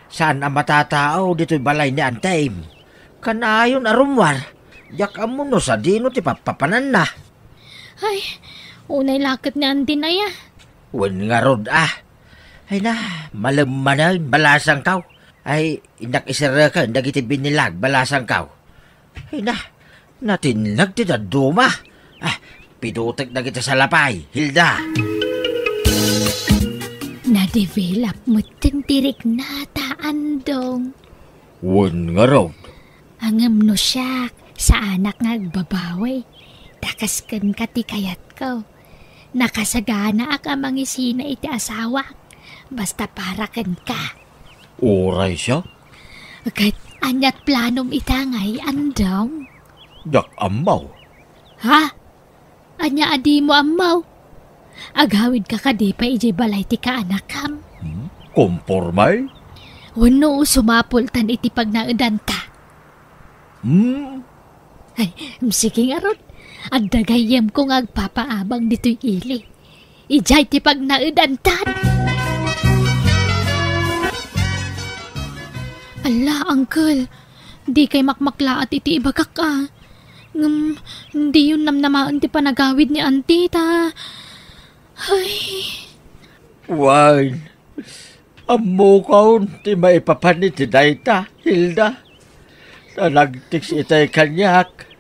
saan a matatao ditoy balay ni Auntie. Kanayon a rummuar, diak ammo no sadino ti pappapananna. Ay, unay la ket ni Auntie aya. Wen ngarud a. Ay na, malem manen, balasangko. Ay, innak iserreken dagiti binilag, balasangko. Ay na, natinnag ti dadduma. Ah, pidutek dagiti salapay, Hilda. Develop metten ti riknata, Andong. Wen ngarud. Ngem no siak, saanak nga agbabawi. Ta kas kenka ti kayatko. Nakasaganaak a mangisina iti asawak. Basta para kenka. Uray siak? Ket ania't planom ita ngay, Andong? Diak ammo. Ha? Ania a dimo ammo? Agawidka kadi pay idiay balay ti kaanakam? Hmm? Komporme? Wenno sumapultan iti pagnaedanta? Hmm? Ay, sige ngarud. Adda gayyemko nga agpapaabang ditoy ili. Idiay ti pagnaedantan. Alla, uncle. Dikay makmaklaat iti ibagak, a. Ngem, diyon namnamaen ti panagawid ni Auntie, ta. Ay. Wen, ammokon ti maipapan iti dayta, Hilda. Ta nagtext itay kaniak.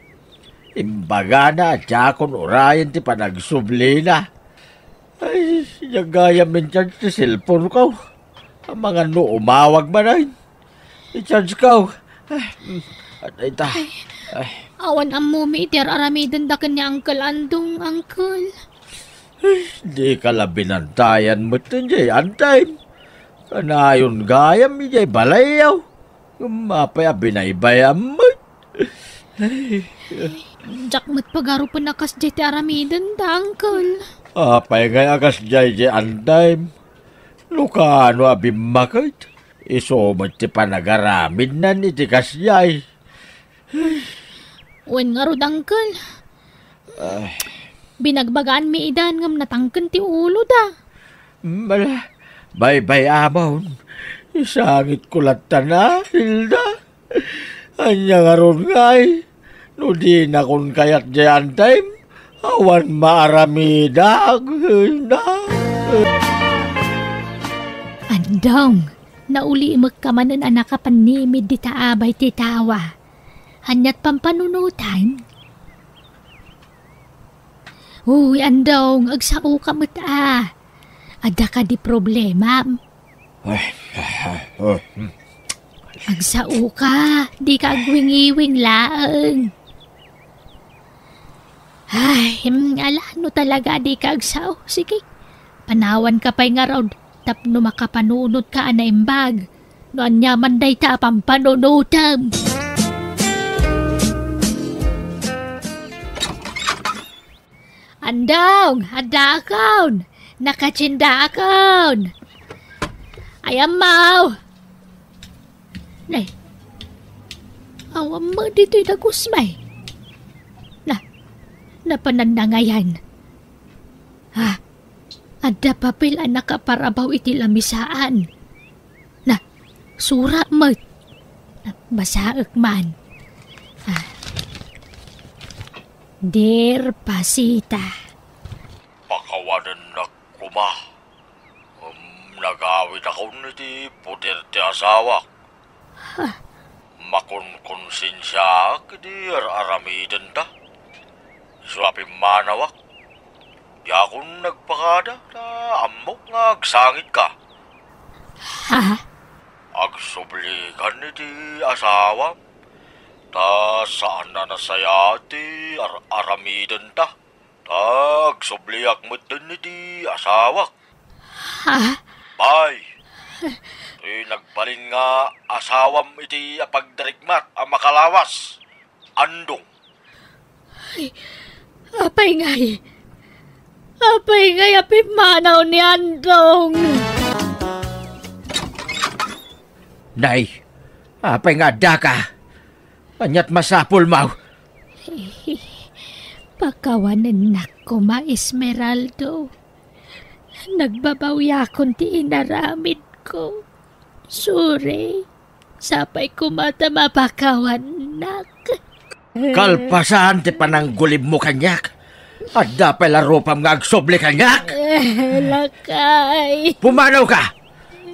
Imbagana a diakon urayen ti panagsublina. Ay, diak gayam in-charge ti cellphone ko. Amangan no umawag manen. I-charge ko. Ay, mm, at ita. Ay, Ay. Awan ammomi iti ar-aramidenda ken ni Uncle Andong, Uncle. Ay, dika la binantayan met idiay Antime. Kanayon gayam idiay balayyo. Ngem apay a binaybay-am met? Ay. Diak met pagarupen a kasdiay ti aramidenda, Uncle. Apay ngay a kasdiay idiay Antime? No kaano a bimmaket, isu met ti panagaramidnan iti kasdiay. Wen ngarud, Uncle. Ay. Binagbagaanmi idan ngem natangken ti uloda. Mala, baybay-amon. Isangitko latta na, Hilda. Ania ngarud ngay? No dinakon kayat diay Antime, awan maaramidak, Hilda. Andong, naulimekka manen a nakapannimid dita abay ti tawa. Ania't pampanunotam? Uy, Andong, agsaoka met a. Adda kadi problemam? Ay, Agsaoka, dika agwingiwing laeng. Ay, hmm, ala, no talaga dika agsao, sige. Panawanka pay ngarud, tapno makapanunotka a naimbag. No aniaman dayta a pampanunotam. Andong, addaakon! Nakatsiendaakon! Ay, ammaw! Nay, awan met ditoy dagus, may. Na, napanan na ngayan. Ah, adda papel a nakaparabaw iti lamisaan. Na, sura met. Basaek man. Ah. Dear Pasita. Pakawanennak koma. Ngem nagawidakon iti poder ti asawak. Ha? Makonkonsensiaak iti ar-aramidenta. Isu a pimmanawak. Diakon nagpakada, ta ammok nga agsangitka. Ha? Agsublikan iti asawam, ta saan a nasayaat ti ar-aramidenta. Ta agsubliak metten iti asawak. Ha? Bay, ti nagbalin nga asawam iti apagdarigmat a makalawas, Andong. Ay, apay ngay? Apay ngay a pimmanaw ni Andong? Nay, apay nga addaka? Ania't masapulmo? Pakawanennak koma, Esmeraldo. Nagbabawiakon ti inaramidko. Sorry. Sapay koma ta mapakawannak. Kalpasan ti pananggulibmo kaniak, adda pay la rupam nga agsubli kaniak. Eh, lakay. Pumanawka!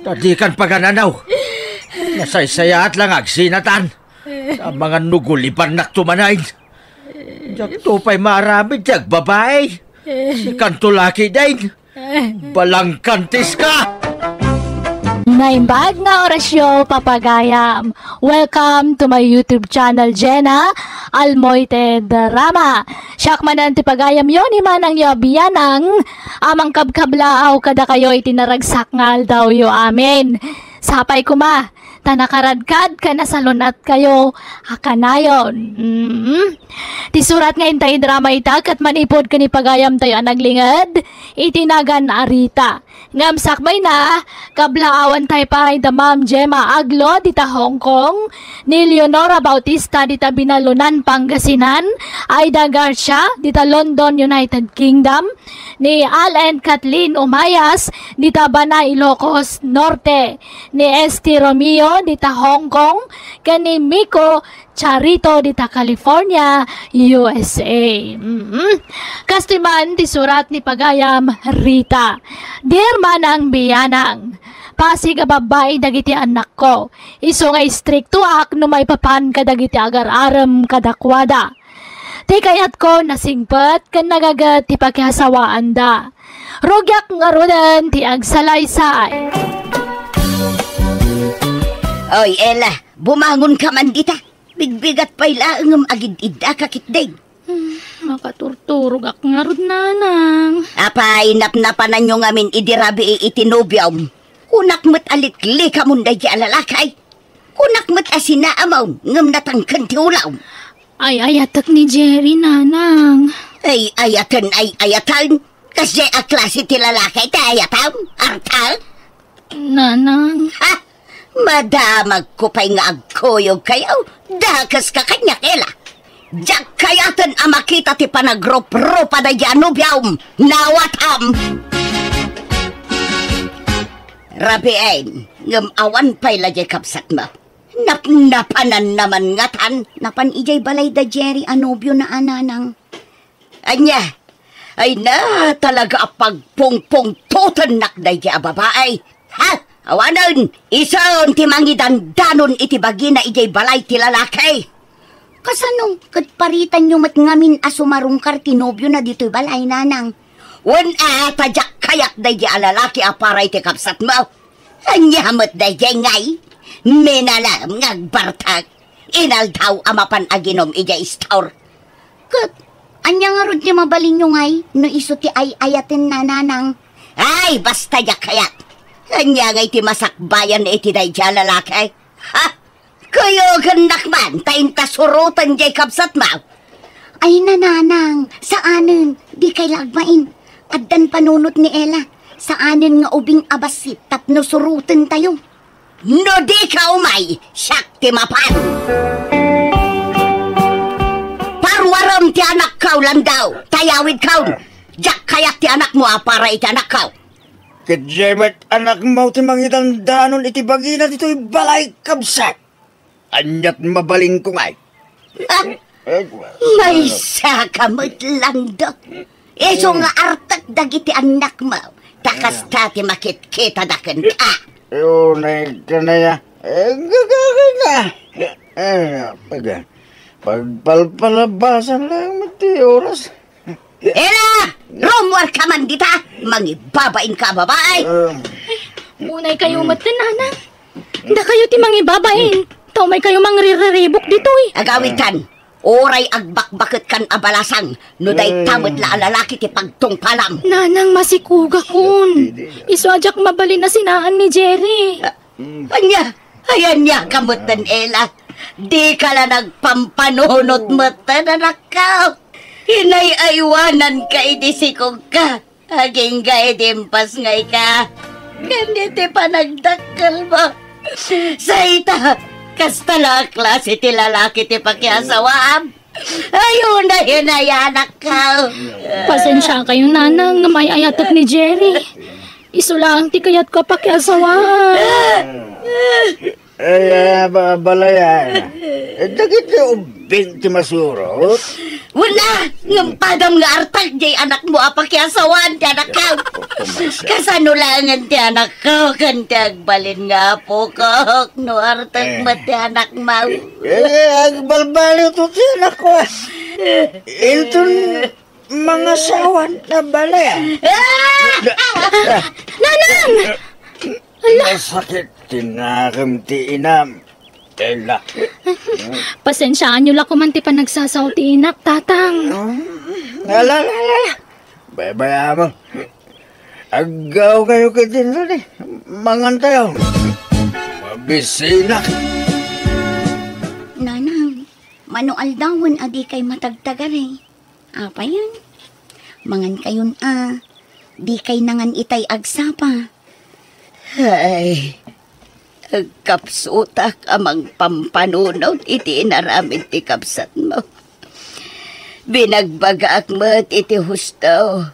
Ta dikan pagananaw. Nasaysayaat la nga agsinatan. Amangan no gulibannakto manen. Diakto pay maaramid ti agbabai. Sikanto la ketdin. Balangkantiska! Naimbag nga orasyo, papagayam. Welcome to my YouTube channel, Jenna Almoite Drama. Siak manen ti pagayamyo ni manangyo a bianang a mangkabkablaaw kadakayo iti naragsak nga aldawyo. Amen. Sapay koma, ta nakaradkad ken nasalun-atkayo a kanayon. Mm. Ti surat nga inta idrama ita ket manipud ken ipagayamtayo a naglinged iti nagan a Rita. Ngem sakbayna, kablaawantay pay da Ma'am Gemma Aglo dita Hong Kong, ni Leonora Bautista dita Binalunan, Pangasinan, Aida Garcia dita London, United Kingdom, ni Al and Kathleen Umayas dita Bana, Ilocos Norte, ni Esty Romeo dita Hong Kong, ken ni Miko Charito dita California, U S A. Mm. Kastoy man ti surat ni pagayam Rita. Dear manang bianang, pasig a babbai dagiti annakko. Isu nga istriktoak no maipapan kadagiti agar-arem kadakuada. Ti kayatko, nasingpet ken nagaget ti pakiasawaanda. Rugiak ngaruden ti agsalaysay. Oy, Ella, bumangonka man dita. Bigbigat pay laeng ngem agid-iddaka ketdi. Hmm, makaturturogak ngarud, nanang. Apay, napnapananyo ngamin idi rabii iti nobiom? Kunak met a liklikamon daydi a lalaki. Kunak met a sinaamon ngem natangken ti ulom. Ay-ayatek ni Jerry, nanang. Ay-ayaten, ay-ayaten? Kasdiay a klase ti lalaki ti ayatem? Arta? Nanang. Ha? Madamagko pay nga agkuyogkayo. Dakeska kaniak, Ella. Diak kayaten a makita ti panagrup-rupa daydi a nobiom. Nawatam! Rabiin, ngem awan pay la diay kabsatmo. Napnapananna man ngatan. Napan idiay balay da Jerry a nobiona, nanang. Ania? Ay na, talaga a pagpungpungtotennak daydi a babai. Ha? Awanen, isun ti mangidandanon iti bagina idiay balay ti lalaki. Kasano? Ket paritanyo met ngamin a sumarungkar ti nobiona ditoy balay, nanang. Wen a, ta diak kayat daydi a lalaki a para iti kabsatmo. Ania met daydiay ngay? Minalem nga agbartek. Inaldaw a mapan aginom idiay istor. Ket ania ngarud ti mabalinyo ngay no isu ti ay-ayatenna, nanang? Ay, basta diak kayat. Ania ngay ti masakbayan iti daydiay a lalaki? Ha? Kuyogennak man ta inta suroten diay kabsatmo. Ay, nanang, saanen, dikay la agbain. Addan panunot ni Ella. Saanen nga ubing a bassit tapno surotentayo. No dika umay, siak ti mapan. Paruarem ti anakko, Landau, ta yawidko. Diak kayat ti anakmo a para iti anakko. Ket diay met anakmo ti mangidandanon iti bagina ditoy balay, kabsat. Aniat mabalinko ngay? Ah, maysaka met, Lando. Isu nga artek dagiti annakmo, ta kasta ti makitkitadakenka. Unay kanaya. Eh, gagana. Eh, pag-, pagpalpalabasan lang ti oras. Ella! Rummuarka man dita! Mangibabainka a babai! Um, Unaykayo met, nanang. Dakayo ti mangibabain. Ta umaykayo mangrirriribuk ditoy. Agawitan, uray agbakbaketkan a balasang no dayta met la a lalaki ti pagtungpalam. Nanang, masikugakon. Isu a diak mabalin a sinaan ni Jerry. Ah, ania? Ay, ania ka metten, Ella? Dika la nagpampanunot metten, anakko. Inay-aywananka idi sikogka. Agingga idi impasngayka. Ken iti panagdakkelmo. Say ta, kasta la a klase ti lalaki ti pakiasawaam. Ay, unay, unay, anakko. Pasensiakayo, nanang, ngem ay-ayatek ni Jerry. Isu laeng ti kayatko a pakiasawaan. Ay, ah, ba-, balay, ah. Eh, dagiti ubbing ti masurot? Wala! Ngem padam nga artek diay anakmo a pakiasawaan ti anakko. Kasano laengen ti anakko ken ti agbalin nga apokok no artek met ti anakmo? Eh, agbalbaliw to ti anakko, ah. Inton mangasawa na bala. Ah! Nanang! Ala! Masakit ti nakem ti inam. Ella. Pasensiaanyo la koman ti panagsasaw ti inak, Tatang. Hmm. Ala, ala, ala, ala. Baybay-am. Aggaw kayo ket dinto, mangan tayo. Mabisinak. Nanang, mano aldawen a dikay matagtagari. Apay yan? Mangan kayon a, dikay nangan itay agsapa. Ay, agkapsutak a mangpampanunot iti inaramid ti kabsatmo. Binagbagaak met iti husto.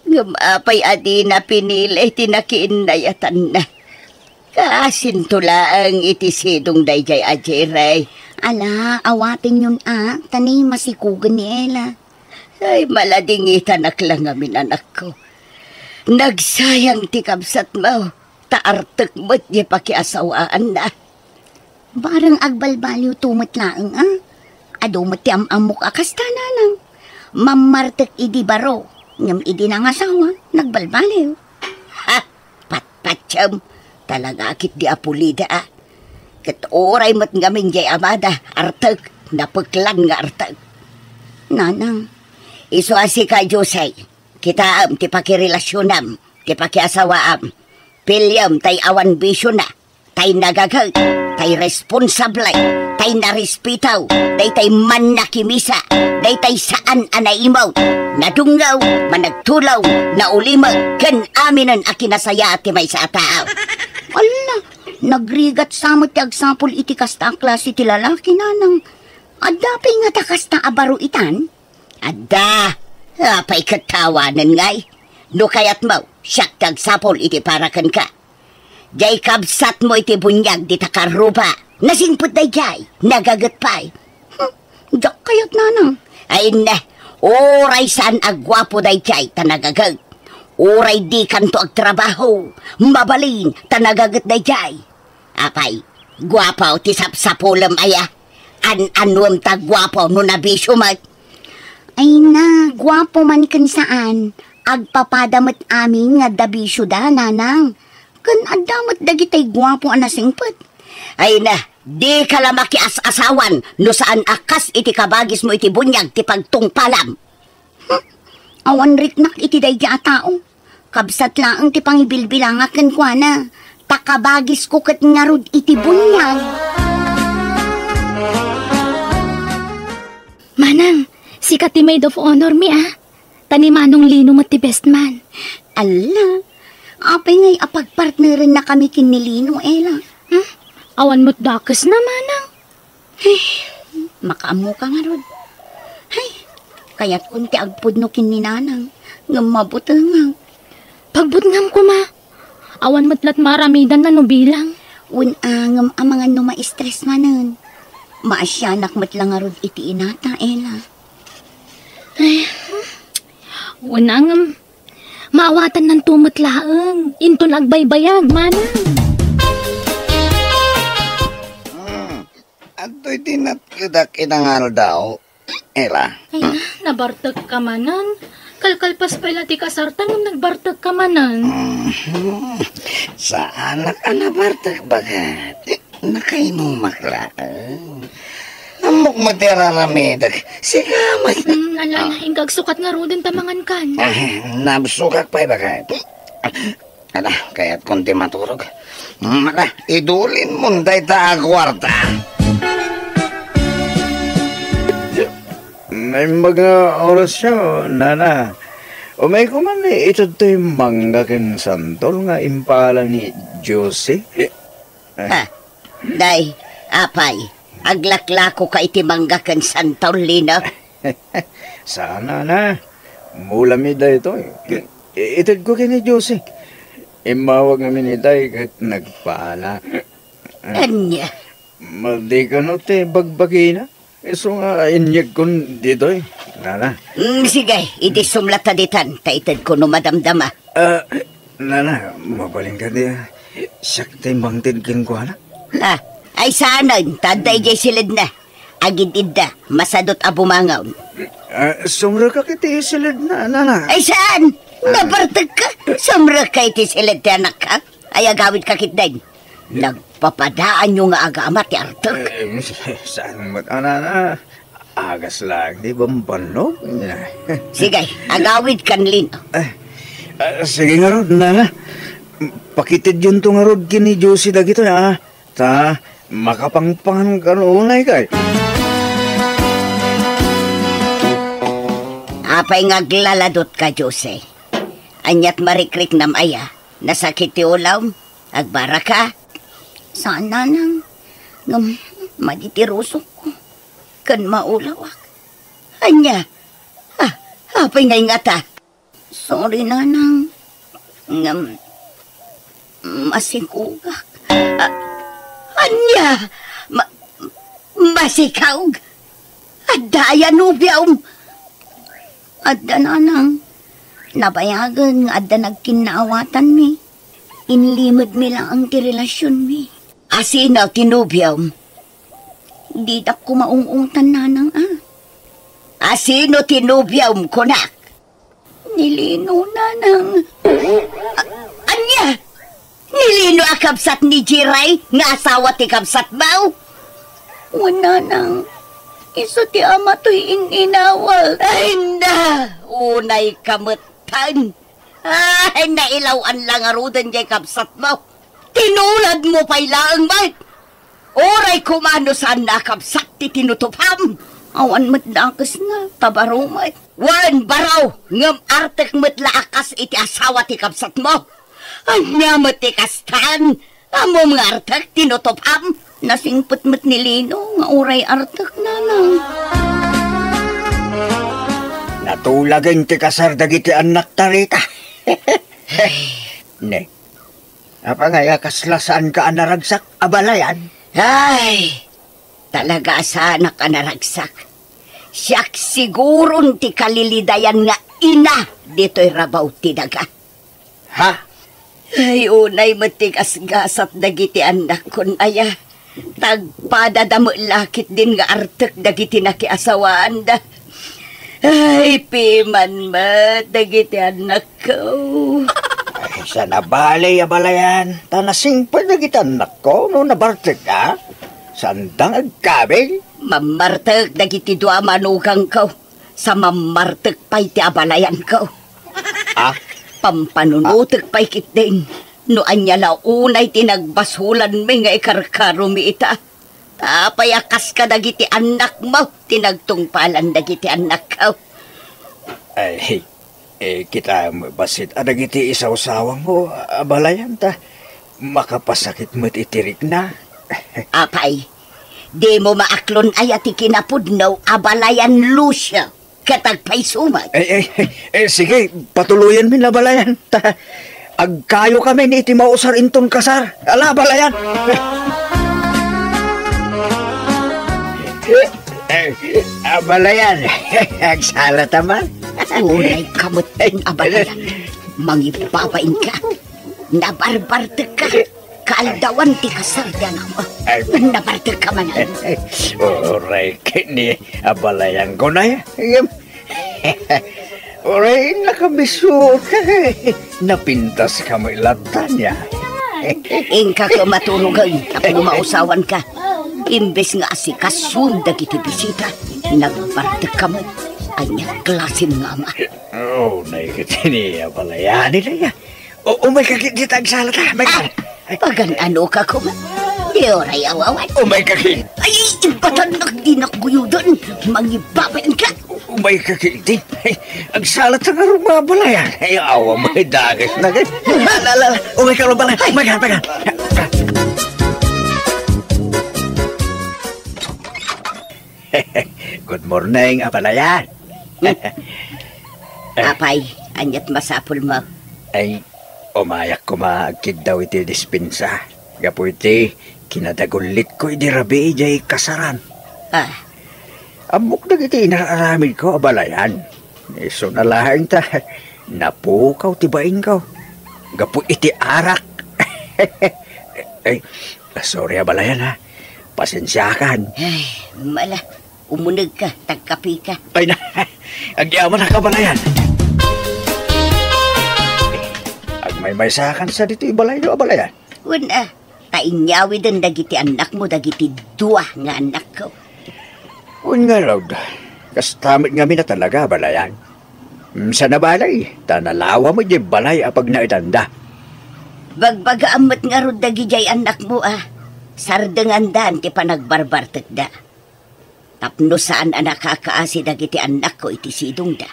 Ngem apay a dina pinili ti nakiinnayatanna? Kaasinto laeng iti sidong daydiay a Jerry. Ala, awatenyon a, ta ni masikugen ni Ella. Ay, maladingitanak la ngamin, anakko. Nagsayang ti kabsatmo, ta artek met ti pakiasawaanna. Bareng agbalbaliwto met laeng a. Adu met ti am-ammok a kasta, nanang. Mammartek idi baro, ngem idi nangasawa, nagbalbaliw. Ha! Patpatiem, talaga ketdi a pulida a. Ket uray met ngamin diay amada, artek, napeklan nga artek. Nanang, isu a sika, Jose, kitaem ti pakirelasionam, ti pakiasawaam. Piliem tay awan bisiona, tay nagaget, tay responsable, tay narespetaw, daytay mannakimisa, daytay saan a naimut, nadungngaw, managtulaw, naulimek, ken aminen a kinasayaat ti maysa a tao. Ala, nagrigat sa met ti agsapul iti kasta a klase ti lalaki, nanang. Adda pay ngata kasta a baro itan? Adda, apay ket ta awanen ngay? No kayatmo, siak ti agsapul iti para kenka. Diay kabsatmo iti buniag dita karruba. Nasingpet daydiay, nagaget pay. Hmm, diak kayat, nanang. Ay ne, uray saan a guapo daydiay ta nagaget. Uray dikanto agtrabaho, mabalin ta nagaget daydiay. Apay, guapo ti sapsapulem aya? An-anuem ta guapo no nabisio met? Ay na, guapo man ken saan, agpapada met amin nga adda bisioda, nanang. Ken adda met dagitay guapo a nasingpet. Ay na, dika la makias-asawan no saan a kas iti kabagismo iti buniag ti pagtungpalam. Hmm, awan riknak iti daydi a tao. Kabsat laeng ti pangibilbilangak kenkuana, ta kabagisko ket ngarud iti buniag. Manang, sika ti maid of honor mi, a. Ta ni Manong Lino met ti best man. Alla, apay ngay a pagpartnerennakami ken ni Lino, Ella? Hmm? Awan met dakesna, Manang. Ay, makaammoka ngarud. Ay, kayatkon ti agpudno ken ni Nanang, ngem mabutengak. Pagbutngam koma, awan met la't maaramidanna no bilang. Wen a, ngem amangan no ma-stress manen. Maasianak met la ngarud iti inata, Ella. Ay, wen a, ngem maawatannanto met laeng. Inton agbaybayag, Manang. Hmm. Adtoy ti natkedak ita nga aldaw, Ella. Ay na, nabartekka manen. Kalkalpas pay la ti kasarta ngem nagbartekka manen. Mhm. Saanak a nabartek, baket. Nakainumak laeng. Ammok met ti ar-aramidek. Sika met. Hmm, ala, ala, inka agsukat ngaruden ta mangankan. Ah, nabsukak pay, baket. Ala, kayatkon ti maturog. Mm, ala, idulinmon dayta a kuarta. Naimbag nga orasyo, nana. Umayko man itud toy mangga ken santol nga impala ni Josie. Ha? Day, apay, aglaklakoka iti mangga ken santol, Lino? Saan, nana. Mulami daytoy. I-, itedko ken ni Josie. Immawag ngamin itay ket nagpala. Ania? Madi kano ti bagbagina? Isu nga inyegkon ditoy, nana. Mm, sige, idisum latta ditan, ta itedko no madamdama. Ah, nana, mabalinka di, ah, siak ti mangted kenkuana? Ah, ay saanen, ta adda idiay siledna. Agid-idda, masadut a bumangon. Ah, sumrekak iti siledna, nana. Ay saan? Ah. Nabartekka? Sumrekka iti siled ti anakka? Ay, agawidka ketdin. Nagpapadaanyo nga agama ti artek. Eh, saan met, anana? Agas lang ti bambannog. Sige, agawidkan, Lino. Eh, ah, sige ngarud, nana. Pakitedyonto ngarud ken ni Josie dagitoy, ah. Ta, makapangpangan ka no unay kay. Apay nga aglaladutka, Josie? Aniat marikriknam aya? Nasakit ti ulawm? Agbaraka? Saan, nanang. Ngem madi ti rusokko. Ken maulawak. Ania? Ah, apay nga ingata? Sorry, nanang. Ngem, masikogak. Ah, ania? Ma-, masikog? Adda aya nobiom? Adda, nanang. Nabayagen nga adda nagkinnaawatanmi. Inlimedmi laeng ti relasionmi. Asino ti nobiom? Didak koma ung-ungtan, nanang, a. Asino ti nobiom, kunak? Ni Lino, nanang. A-, ania? Ni Lino a kabsat ni Jiray nga asawa ti kabsatmo? Wen, nanang. Isu ti ama toy in-inawat. Ay, na! Unayka metten. Ay, nailaw-an la ngaruden jay kabsatmo. Tinuladmo pay laeng met. Uray koma no saanna a kabsat ti tinutupam. Awan met dakesna, ta baro met. Wen, baro, ngem artek met la a kas iti asawa ti kabsatmo. Ania met ti kastan? Ammom nga artek tinutupam? Nasingpet met ni Lino nga uray artek, nanang. Natulagen ti kasar dagiti annakta, Rita. Ne, apay nga kasla saanka a naragsak, abalayan? Ay, talaga a saanak a naragsak. Siak siguron ti kalilidayan nga ina ditoy rabaw ti daga. Ha? Ay, unay met ti gasgasat dagiti annakkon aya. Tagpadada met la ketdin nga artek dagiti nakiasawaanda. Ay, piman met dagiti annakko. Ay, saan a bale, abalayan. Ta nasingpet dagiti annakko no nabartek, a? Saanda nga agkabil? Mammartek dagiti dua a manugangko. Sa mammartek pay ti abalayanko. Ah? Pampanunotek pay ketdin no ania la unay ti nagbasolanmi nga ikarkaromi ita. Apay a kas kadagiti annakmo ti nagtungpalan dagiti annakko? Ay, eh, kita bassit a dagiti isawsawangmo, abalayan ta makapasakit met iti rikna. Apay, dimo maaklon aya ti kinapudno, abalayan Lucio? Ket agpayso met. Eh, eh, eh, sige, patuloyenmi, abalayan. Ta, agkayokamin iti mausar inton kasar. Ala, abalayan. Eh, abalayan. Agsalata man. Unayka met, abalayan. Mangibabainka. Nabarbartekka. Kaaldawan ti kasar ti anakmo. Ay. Nabartekka manen. Uray ket ni abalayanko, nay. Uray, nakabisuka. Napintaska met latta, nia. Inka koma turogen tapno mausawanka. Imbes nga asikasom dagiti bisita, nagbartekka met. Ania klasen nga ama? Oh, nay ket ni abalayan, nay. O, umayka ketdi ta agsalata, umayka. Ah, pagan-anoka koma? Di uray awawan. Umayka ket. Ay, ibatannak, dinak guyoden. Mangibabainka. Umayka ketdi. Ay, agsalata ngarud, abalayan. Ay, awa, may dages na, kay. La, la, la, la. Umayka, abalayan. Ay. Umayka, umayka. Good morning, abalayan. Apay, aniat masapulmo? Ay, umayak koma agkiddaw iti dispensa. Gapu iti kinadagullitko idi rabii idiay kasaran. Ah. Ammok dagiti inar-aramidko, abalayan. Isuna laeng ta napukaw ti bainko. Gapu iti arak. Ay, sorry, abalayan, ha. Pasensiakan. Ay, mala. Umunegka, tagkapika. Ay na, agyamanak, abalayan. Ag-, Maymaysakansa ditoy balayyo, abalayan. Wen a, ta inyawiden dagiti annakmo dagiti dua nga annakko. Wen ngarud, kasta met ngamin a talaga, abalayan. Mm, saan a balay, ta nalawa met diay balay a pagnaedanda. Bagbagaam met ngarud dagidiay annakmo a sardengandan ti panagbarbartekda. Tapno saan a nakakaasi dagiti annakko iti sidongda.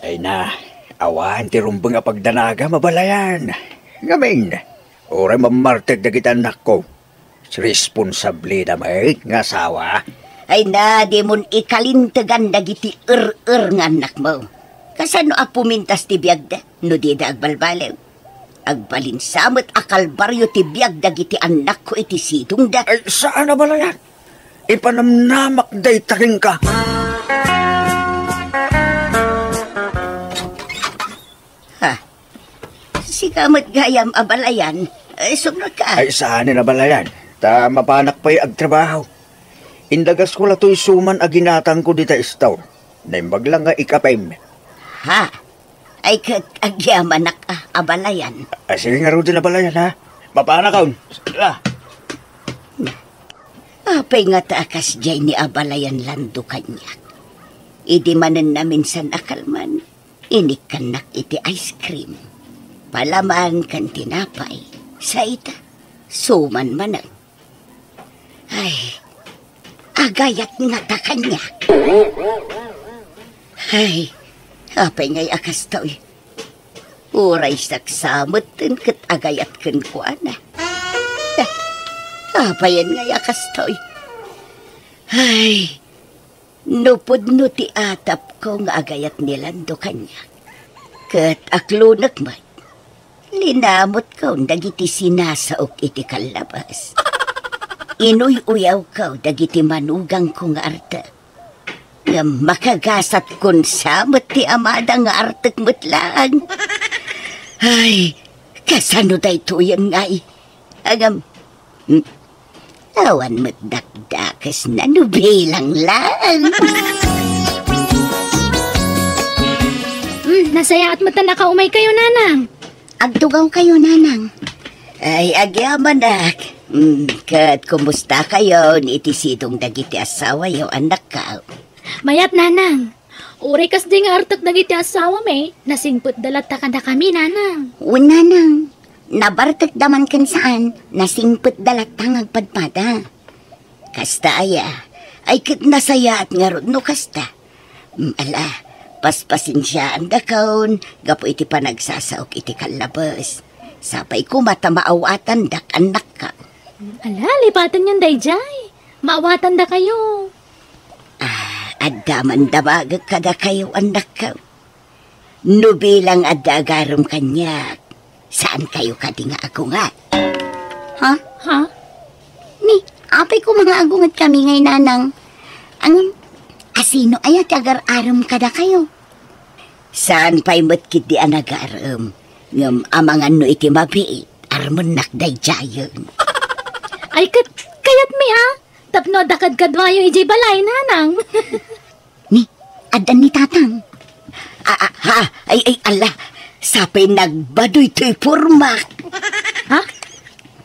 Ay na, awan ti rumbeng a pagdanagam, abalayan. Ngamin, uray mammartek dagiti annakko, responsable da met nga asawa. Ay na, dimon ikalintegan dagiti er-er nga annakmo. Kasano a pumintas ti biagda no dida agbalbaliw? Agbalin sa met a kalbario ti biag dagiti annakko iti sidongda. Ay, saan a balayan. Ipanamnamak dayta kenka. Ha? Sika met gayam, abalayan. Eh, sumrekka. Ay, saan a balayan. Ta mapanak pay agtrabaho. Indagasko la toy suman a ginatangko dita store. Naimbag lang nga ikapem. Ha? Ay, ket agyamanak a, abalayan. Ah, sige ngaruden, abalayan, ha? Mapanakon. Sala. Apay ngata a kasdiay ni abalayan Lando kaniak? Idi manen naminsan a kalman, inikkannak iti ice cream. Palaman ken tinapay. Sa ita, suman manen. Ay, agayat ngata kaniak. Ay, apay ngay a kastoy? Uray saksametten ket agayat kenkuana. Apayen ngay a kastoy? Ay, no pudno ti atapko nga agayat ni Lando kaniak, ket aklonek met. Linamutkon dagiti sinasaok iti kallabas. Inuy-uyawko dagiti manugangko nga artek. Ngem makagasatkon sa met ti amada nga artek met laeng. Ay, kasano daytoyen ngay? Ngem, hmm, awan met dakdakesna no bilang laeng. Hmm, nasayaat met a nakaumaykayo, Nanang. Agtugawkayo, Nanang. Ay, agyamanak. Hmm, ket kumustakayon iti sidong dagiti asawayo, annakko? Mayat, Nanang. Uray kasdi nga artek dagiti asawami, nasingpetda latta kadakami, Nanang. Wen, Nanang. Nabartekda man ken saan, nasingpetda latta nga agpadpada. Kasta aya, ay ket nasayaat ngarud no kasta. Mm, ala, paspasensiaandakon gapu iti panagsasaok iti kallabes. Sapay koma ta maawatandak, annakko. Ala, lipatenyon daydiay. Maawatandakayo. Ah, adda man damagek kadakayo, annakko. No bilang adda agarem kaniak, saankayo kadi nga agunget? Ha? Ha? Ni, apay koma nga agungetkami ngay, Nanang? Ngem, asino aya ti agar-arem kadakayo? Saan pay met ketdi a nagarem, ngem amangan no iti mabiit, armennak daydiayen. Ay, ket, kayatmi a, tapno adda kadkaduayo idiay balay, Nanang. Ni, addan ni Tatang. Ah, ah, ha? Ay, ay, ala. Sapay nagbadoy toy pormak. Ha?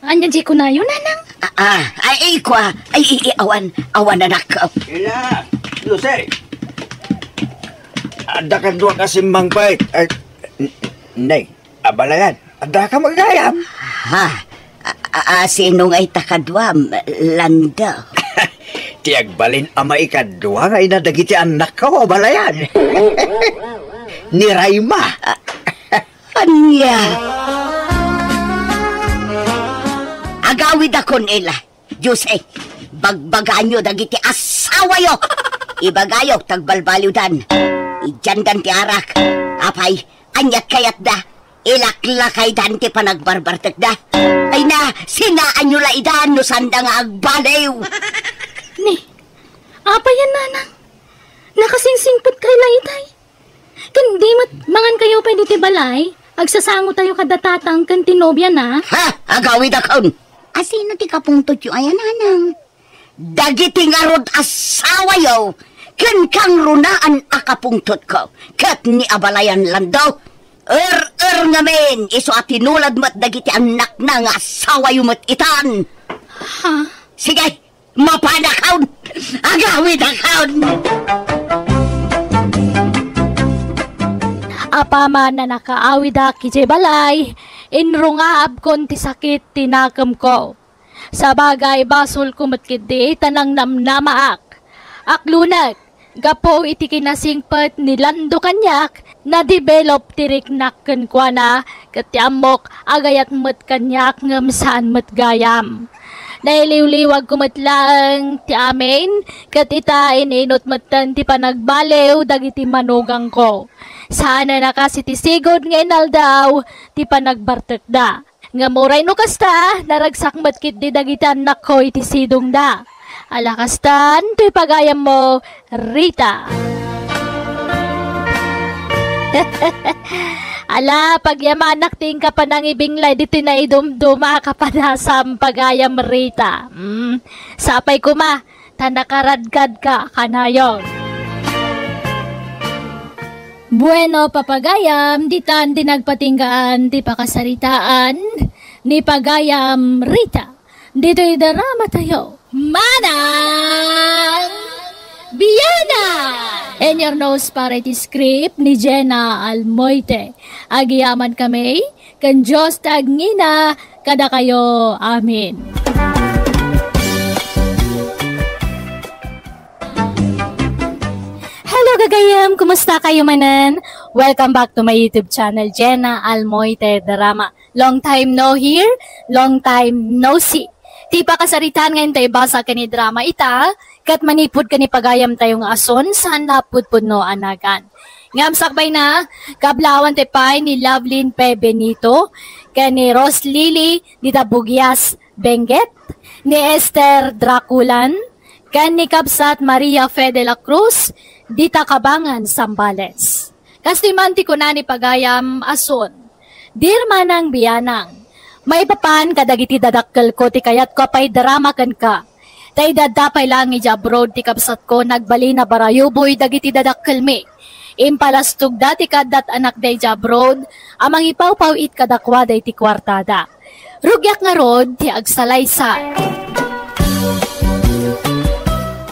Ania diay kunayo, Nanang? Ah, ah, ay, ay, kua. Ay, ay, ay, awan, awan, annakko. Ila, Jose. Adda kadua ka simmangpet. Ay, n-, nay. Abalayan, addaka met gayam? Ha? A, a, asino ngay ta kaduam, Lando? Ti agbalin a maikadua nga ina dagiti annakko, abalayan. Ni Raima. A, ania? Agawidakon, ila. Jose, bagbagaanyo dagiti asawayo. Ibagayo, tagbalbaliwdan. Idiandan ti arak. Apay, aniat kayatda? Ilaklakaydan ti panagbarbartekda. Ay na, sinaanyo la idan no sanda nga agbaliw. Ni, apayen, Nanang? Nakasingsingpet kay la itay. Ken di met mangankayo pay ditoy balay, agsasangotayo kada Tatang ken ti nobiana. Ha? Agawidakon! Asino ti kapungtotyo aya, Nanang? Dagiti ngarud asawayo ken kangrunaan a kapungtotko ket ni abalayan Lando. Er-er ngamin, isu a tinulad met dagiti annakna nga asawayo met itan. Ha? Sige, mapanakon! Agawidakon! Apaman a nakaawidak idiay balay, inrungaabkon ti sakit ti nakemko. Sabagay, basolko met ketdi ta nangnamnamaak. Aklonek, gapu iti kinasingpet ni Lando kaniak, na-develop ti riknak kenkuana, ket ti ammok, agayat met kaniak ngem saan met gayam. Nailiwliwagko met laeng ti amin, ket ita, in-inut metten ti panagbaliw dagiti manugangko. Saanen a kas iti sigud nga inaldaw ti panagbartekda. Ngem uray no kasta, naragsak met ketdi dagiti annakko iti sidongda. Ala kastan, toy pagayammo, Rita. Ala, pagyamanak ti inka panangibinglay ditoy naidumduma a kapadasam, pagayam Rita. Mm, sapay koma, ta nakaradkadka kanayon. Bueno, papagayam, ditan ti nagpatinggaan ti pakasaritaan ni pagayam Rita. Ditoy drama tayo, Manang Biana! In your nose para iti script ni Jenna Almoite. Agyamankami ken Dios ti agngina kadakayo. Amen. Hello, gagayem! Kumusta kayo manen? Welcome back to my YouTube channel, Jenna Almoite Drama. Long time no hear, long time no see. Ti pakasaritaan nga intay basa ken ni drama ita, ket manipud ken ni pagayam tayo nga ason, saan la pudpudno a nagan. Ngem sakbay na, kablawan ti pay ni Lovelyn P. Benito, ken ni Rose Lily dita Bugias, Benguet, ni Esther Draculan, ken ni Kabsat Maria Fe de la Cruz, dita Cabangan, Zambales. Kastoy man ti kuna ni pagayam ason, Dear Manang Bianang, maipapan kadagiti dadakkelko ti kayatko a paidrama kenka. Ta idi adda pay laeng idiay abroad ti kabsatko, nagbalin a barayuboy dagiti dadakkelmi. Impalastogda ti kaaddat anakda idiay abroad a mangipawpaw-it kadakuada iti kuartada. Rugiak ngarud ti agsalaysay.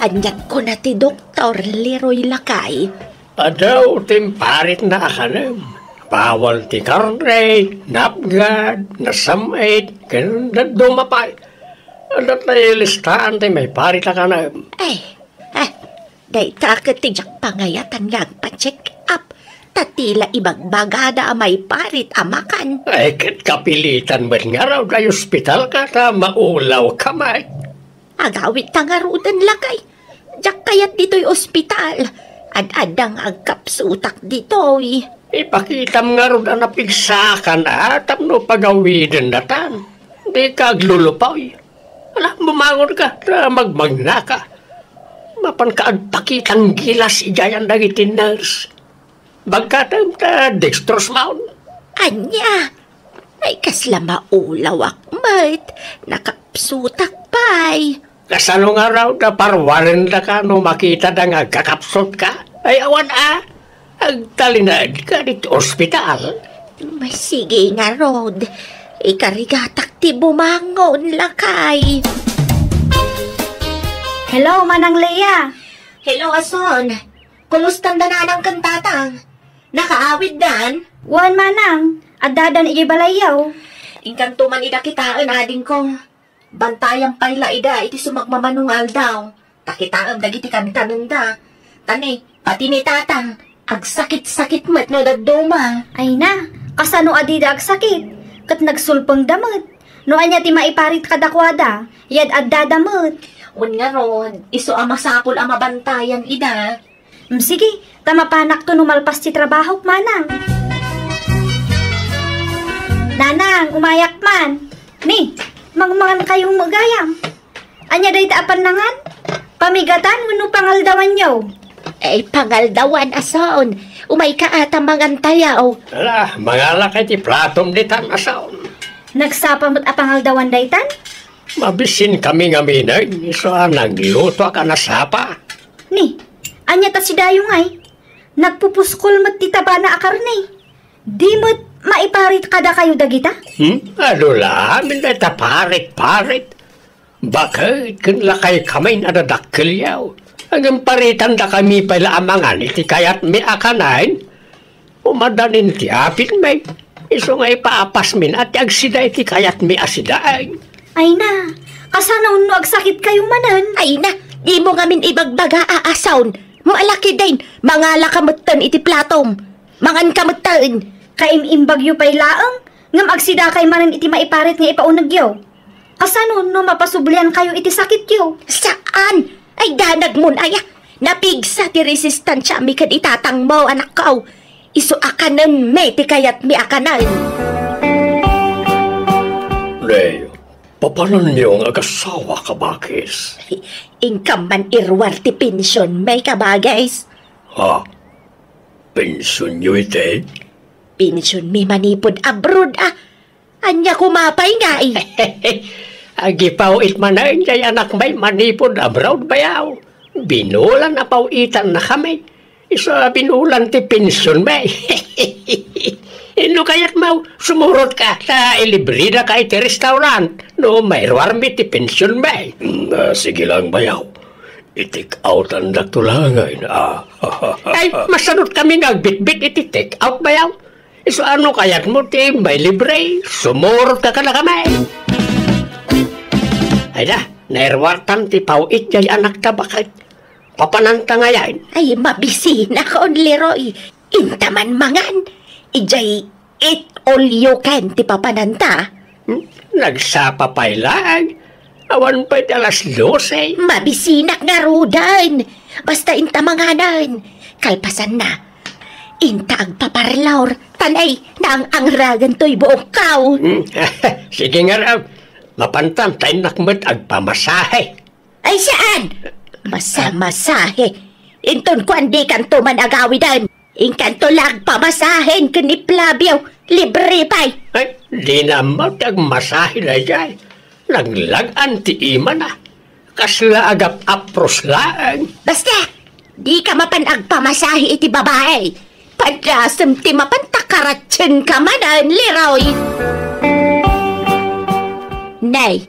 Aniat kuna ti doktor, Leroy, lakay? Adu ti imparitna a kanem. Bawal ti karne, napgad, nasam-it, ken dadduma pay. Adda ti listaan ti maiparit a kanem. Ay, eh, dayta ket ti diak pangayatan nga agpa-check up. Ta ti la ibagbagada a maiparit a makan. Ay, ket kapilitan met ngarud a ospitalka ta maulawka met. Agawidta ngaruden, lakay. Diak kayat ditoy ospital. Ad-adda nga agkapsutak ditoy. Ipakitam ngarud a napigsakan a tapno pagawidendatan. Dika aglulupaw. Ala, bumangonka ta magmagnaka. Mapanka agpakitang gilas idiayan dagiti nurse. Bagkatem ta dextrose maon. Ania? Ay, kasla maulawak met. Nakapsutak pay. Kasano ngarud a parwarendaka no makitada nga agkakapsutka? Ay, awan a. Agtalinaedka ditoy ospital. Masigi ngarud. Ikarigatak ti bumangon, lakay. Hello, Manang Lea. Hello, ason. Kumustanda nanang ken tatang? Nakaawiddan? Wen, manang. Addadan idiay balayyo. Inkanto man ida kitaen, adingko. Bantayam pay la ida iti sumagmamano nga aldaw. Ta kitaem dagiti kankanenda. Ta ni, pati ni tatang, agsakit-sakit met no dadduma. Ay na, kasano a dida agsakit? Ket nagsulpengda met. No ania ti maiparit kadakuada, yad-addada met. Wen ngarud, isu a masapul a mabantayan ida. Mm, sige, ta mapanakto no malpas ti trabahok, manang. Nanang, umayak man. Ni, mangmangan kayo met gayam. Ania dayta a pannangan? Pamigatan wenno pangaldawanyo? Ay, pangaldawan, asaon. Umayka a ta mangantayo. Ala, mangalak iti platom ditan, asaon. Nagsapa met a pangaldawan daytan? Mabisinkami ngamin, isu a naglutoak a nasapa. Ni, ania ta si Dayong ay? Nagpupuskol met ti tabana a karne. Di met maiparit kadakayo dagita? Hmm? Adu la amin dayta parit-parit. Baket ken lakay kamin a dadakkelyo. Ngem paritandakami pay la a mangan iti kayatmi a kanen. Umadanin ti apitmi. Isu nga ipaapasmin a ti agsida iti kayatmi a sidaen. Ay na, kasano no agsakitkayo manen? Ay na, dimo ngamin ibagbaga a asaon. Malakiden, mangalaka metten iti platom. Manganka metten. Kaim-imbagyo pay laeng, ngem agsidakay manen iti maiparit nga ipaunegyo. Kasano no mapasubliankayo iti sakityo? Saan? Ay, danagmon aya. Napigsa ti resistansiami ken itatangmo, anakko. Isu a kanenmi ti kayatmi a kanen. Nay, papananyo nga agasawa, kabagis? Inkam man iruar ti pensionmi, kabagis. Ha? Pensionyo iti? Pensionmi manipud abroad, a. Ania koma pay ngay? Agipaw-it manen jay anakmi manipud abroad, bayaw. Binulan a paw-itannakami. Isu a binulan ti pensionmi. No kayatmo, sumurotka ta ilibredaka iti restaurant no mairuarmi ti pensionmi. Mm, ah, sige lang, bayaw. I-take outandakto laengen, a. Ay, masanotkami nga agbitbit iti take out, bayaw. Isu a no kayatmo ti mailibre, sumurotka kadakami. Ay da, nairuartan ti paw-it jay anakta, baket. Papananta ngayen. Ay, mabisinakon, Leroy. Inta man mangan. Ijay eat all you can ti papananta. Hmm? Nagsapa pay laeng. Awan pay ti alas dose. Mabisinak ngaruden. Basta inta manganen. Kalpasanna, inta agpaparlor. Tanay, naang-angragan toy buokko. Hmm. Sige ngarud. Mapantan ta innak met agpamasahe. Ay, saan? Masamasahe. Inton kuan, dikanto man agawiden. Inkanto la agpamasahen ken ni Flavio. Libre pay. Ay, dina ammo ti agmasahe daydiay. Naglag-an ti imana. Kasla agap-apros laeng. Basta, dika mapan agpamasahe iti babae. Padasem ti mapan ta karatsienka manen, Leroy. Nay,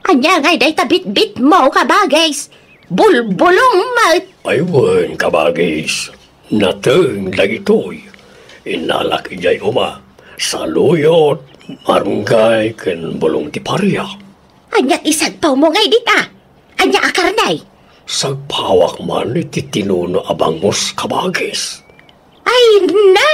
ania ngay dayta bitbitmo, kabagis? Bulbulong met. Ay wen, kabagis. Nateng dagitoy. Innalak idiay uma. Saluyot, marunggay, ken bulong ti paria. Ania ti sagpawmo ngay dita? Ania a karne? Sagpawak man iti tinuno a bangus, kabagis. Ay na!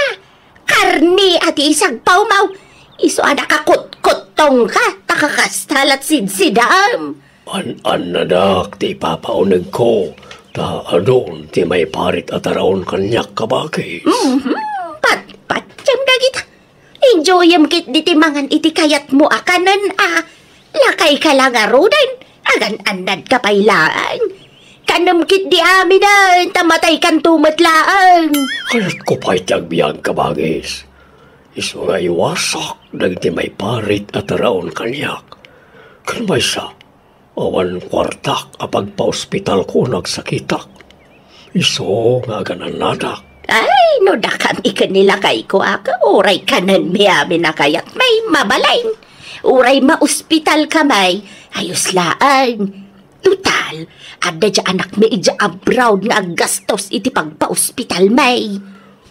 Karne a ti isagpawmo! Isu a nakakutkuttongka, ta kakasta la ti sidsidam. An-annadak ti ipapaunegko, ta adun ti maiparit a taraon kaniak, kabagis. Mhm. Patpatiem dagita. Enjoyem ketdi ti mangan iti kayatmo a kanen a. Lakayka la ngaruden, agan-annadka pay laeng. Kanem ketdi aminen, ta mataykanto met laeng. Kayatko pay ti agbiag, kabagis. Isu nga iwasak dagiti maiparit a taraon kaniak. Ken maysa, awan kuartak a pagpaospitalko no agsakitak. Isu nga agan-annadak. Ay, no dakami ken ni lakayko a, uray kanenmi amin a kayatmi, mabalin. Uray maospitalkami, ayos laeng. Total, adda diay anakmi idiay abroad nga aggastos iti pagpaospitalmi.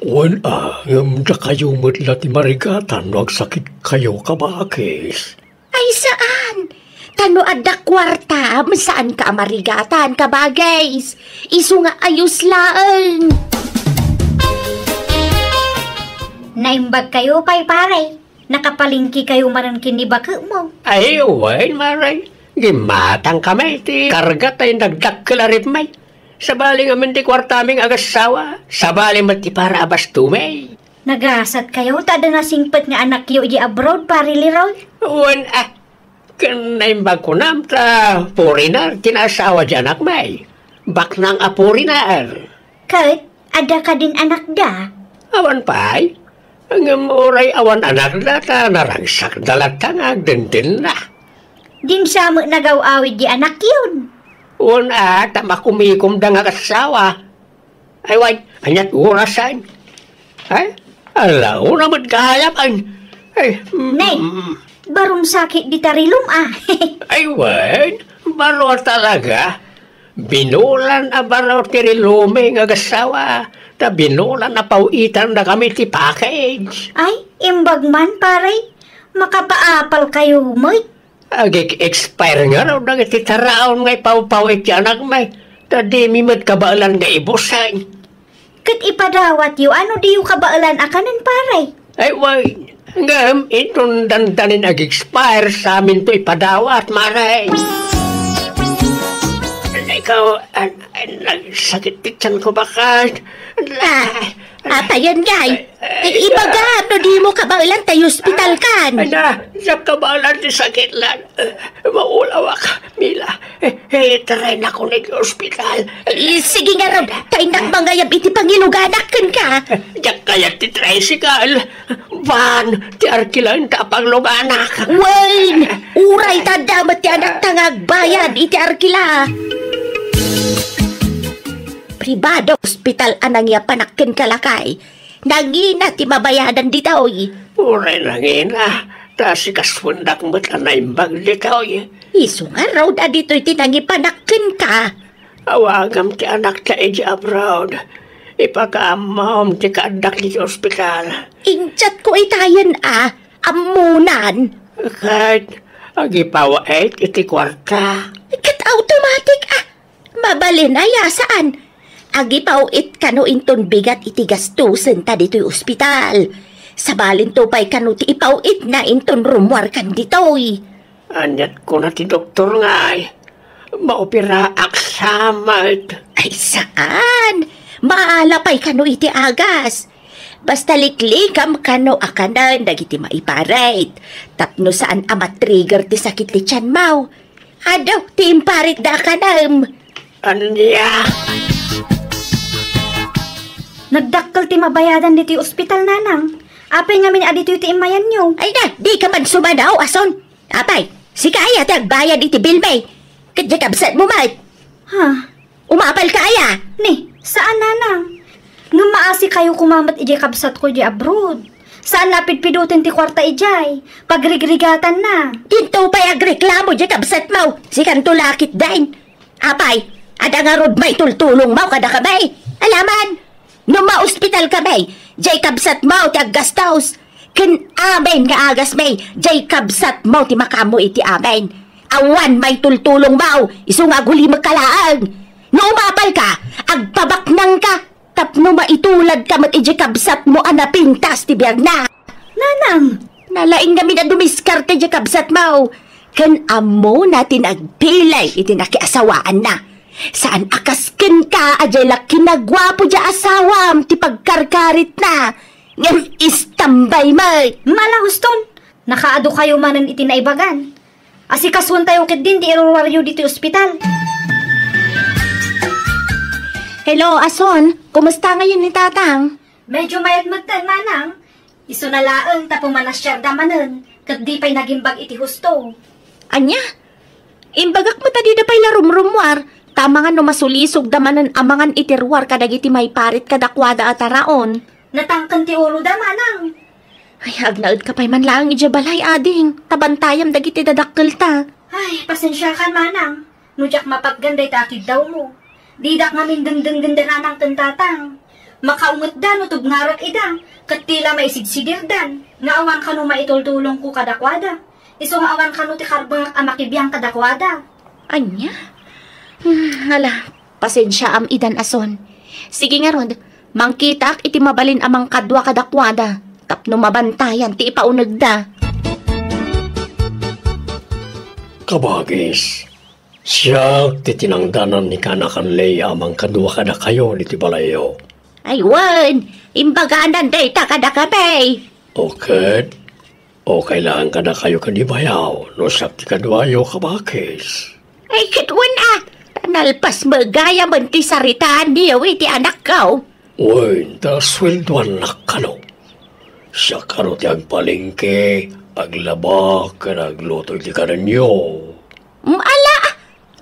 Wen a, ngem dakayo met la ti marigatan no agsakitkayo, kabagis. Ay, saan? Ta no adda kuartam, saanka a marigatan, kabagis. Isu nga ayos laeng. Naimbagkayo pay, pare. Nakapalengkekayo manen ken ni baketmo. Ay, wen, pare. Gimmatangkami ti karga ta inagdakkel a ripmi. Sabali ngamin ti kuartami nga agassawa. Sabali met ti para a bastomi. Nagasatkayo ta adda nasingpet nga anakyo idiay abroad, Pare Leroy? Wen a, ken naimbag kunam ta foreigner ti naasawa ti anakmi. Baknang a foreigner. Ket adda kadin anakda? Awan pay. Ngem uray awan anakda ta naragsakda latta nga agdendenna. Dinsa met nagaw-awid ti anakyon? Wen a, ta makumikomda nga agassawa. Ay, wen, ania't orasen? Ay, Ala, una met gayam, ay, ay, Nay, mm. Barom sakit dita rilum, a. Ay, wen, baro a talaga. Binulan a baro ti rilumi nga agassawa, ta binulan a paw-itandakami ti package. Ay, imbag man, pare. Makapaapal kayo met. Agik-expire ngarud dagiti taraon nga ipawpaw iti anakmi, ta dimi met kabaelan nga ibuseng. Ket ipadawatyo, a no diyo kabaelan a kanen, pare? Ay, wen, ngem inton dandanin ag-expire, saminto ipadawat, mare. Ikaw, an-, an-, nagsakit ti tiyanko baket. Ah, atayen, gay. Ay, ay, ibagam no dimo kabaelan ta ospitalkan. Ay, na, diak kabaelan ti sakit lan. Maulawak, Mila. Eh, eh, itraynakon iti ospital. Eh, sige ngarud, ta innak mangayab iti pangiluganak kenka. Diak kayat ti tricycle. Van, ti arkilaen ta pangluganak. Wen, uray ta adda met ti anakta nga agbayad iti arkila. Pribado ospital a nangiapanak kenka, lakay. Nangina ti mabayadan ditoy. Uray nangina, ta sikasuendak met a naimbag ditoy. Isu ngarud a ditoy ti nangipanak kenka. Awagam ti anakta idiay abroad. Ipakaammom ti kaaddak idiay ospital. Injatko itayen a, ammonan. Ket agipaw-it iti kuarta. Ket automatic a. Mabalin aya, saan? Agipaw-it kano inton bigat iti gastusen ta ditoy ospital. Sabalinto pay kano ti ipaw-itna inton rummuarkan ditoy. Aniat kuna ti doktor ngay, maoperaak sa met. Ay, saan? Maala pay kano iti agas. Basta liklikam kano a kanen dagiti maiparit. Tapno saan a matrigger ti sakit ti tiyanmo. Adu, ti imparitda a kanem. Ania? Nagdakkel ti mabayadan ditoy ospital, Nanang. Apay ngamin a ditoy ti immayanyo? Ay na, dika man sumanaw, ason. Apay, sika aya ti agbayad iti bilmi. Ket diay kabsatmo met. Ha? Umapalka aya? Ni, saan, Nanang. Ngem maasikayo koma met idiay kabsatko idiay abroad. Saan a pidpiduten ti kuarta idiay. Pagrigrigatanna. Dinto pay agreklamo diay kabsatmo. Sikanto la ketdin. Apay, adda ngarud maitultulongmo kadakami? Alaman, no maospitalkami, diay kabsatmo ti aggastos. Ken amin nga agasmi, diay kabsatmo ti makaammo iti amin. Awan maitultulongmo, isu nga agulimekka laeng. No umapalka, agpabaknangka, tapno maituladka met idiay kabsatmo a napintas ti biagna. Nanang! Nalaing ngamin a dumiskarte diay kabsatmo. Ken ammona ti nagpilay iti nakiasawaanna. Saan a kas kenka a diay la kinaguapo diay asawam ti pagkarkaritna. Ngem istambay met. Mala, huston, nakaadu kayo manen iti naibagan. Asikasuentayo ketdin ti iruruaryo ditoy ospital. Hello, ason. Kumusta ngayon ni Tatang? Medyo mayat metten, Manang. Isuna laeng ta pumanasiarda manen, ket di pay nagimbag iti husto. Ania? Imbagak met a dida pay la rumrummuar, ta amangan no masulisogda manen amangan iti ruar kadagiti maiparit kadakuada a taraon. Natangken ti uloda, Manang. Ay, agnaedka pay man laeng idiay balay, ading, ta bantayam dagiti dadakkelta. Ay, pasensiakan, Manang, no diak mapatgan dayta a kiddawmo. Didak ngamin dengdenggen da Nanang ken Tatang. Makaungetda no tubngarak ida, ket ti la maisigsigirdan, nga awan kano maitultulongko kadakuada. Isu nga awan kano ti karbengak a makibiang kadakuada. Ania? Hmm, ala, pasensiaam idan, ason. Sige ngarud, mangkitaak iti mabalin a mangkadua kadakuada, tapno mabantayan ti ipaunegda. Kabagis, siak ti tinangdanan ni kaanakan Lea a mangkadua kadakayo ditoy balayyo. Ay wen, imbaganan dayta kadakami. O ket, okay laeng kadakayo ken ni bayaw no siak ti kaduayo, kabagis. Ay ket wen a, ta nalpas met gayam ti saritaanyo iti anakko. Wen, ta sueldoannak kano. Siak kano ti agpalengke, aglaba, ken agluto iti kanenyo. Mm, ala,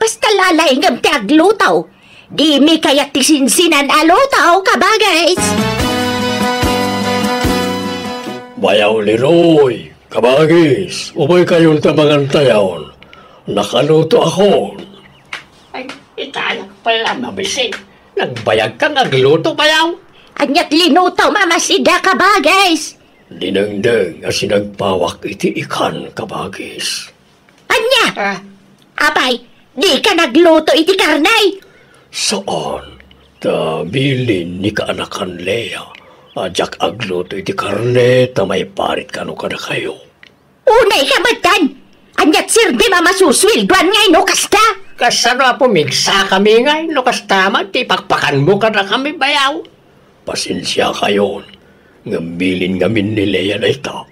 basta lalaingem ti agluto. Dimi kayat ti sinsinan a luto, kabagis. Bayaw Leroy, kabagis, umaykayon ta mangantayon. Nakaluto akon. Ay, itayak pala, mamisin. Nagbayag kang agluto, bayaw. Ania't linuto, mamasida, kabagis? Dinengdeng a sinagpawak iti ikan, kabagis. Ania? Ah. Apay, dika nagluto iti karne? Saan, ta bilin ni kaanakan Lea a diak agluto iti karne ta maiparit kano kadakayo. Unay ka metten! Ania't sirbim a masusueldoan ngay no kasta? Kasano a pumigsakami ngay no kasta met ti ipakpakanmo kadakami, bayaw? Pasensiakayon, ngem bilin ngamin ni Lea dayta.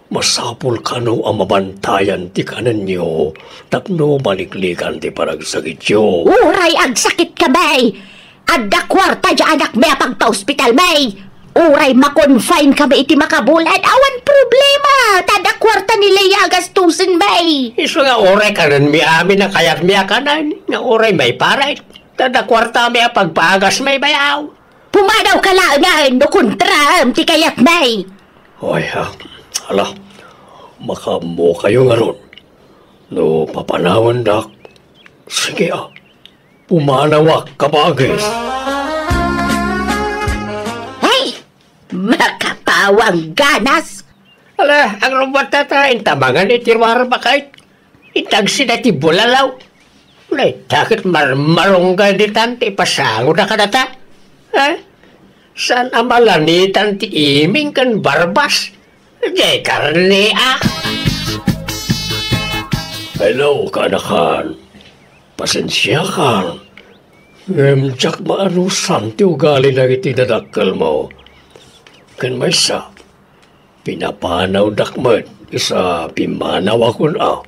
Masapul kano a mabantayan ti kanenyo tapno maliklikan ti panagsakityo. Uray agsakit kami, adda kuarta diay anakmi a pagpaospitalmi. Uray makonfine kami iti makabulad, awan problema, ta adda kuarta ni Lea a gastusenmi. Isu nga uray kanenmi amin a kayatmi a kanen, nga uray maiparit, ta adda kuartami a pagpaagasmi, bayaw. Pumanawka laengen no kontraem ti kayatmi. Ay, ah, ala, makaammokayo ngarud. No papanawandak, sige, ah, pumanawak, kabagis. Hey! Makapawang ganas! Ala, agrumbuatta ta intamangan iti ruar, bakay. Itagsida ti bulalaw. Naitakit marmarungga ditan ti ipasangoda kadata. Eh? Saan a malanitan ti iming ken barbas? Jay karne, ah. Hello, kaanakan. Pasensiakan. Ngem diak maanusan ti ugali dagiti dadakkelmo. Ken maysa, pinapanawdak met isu a pimmanawakon a.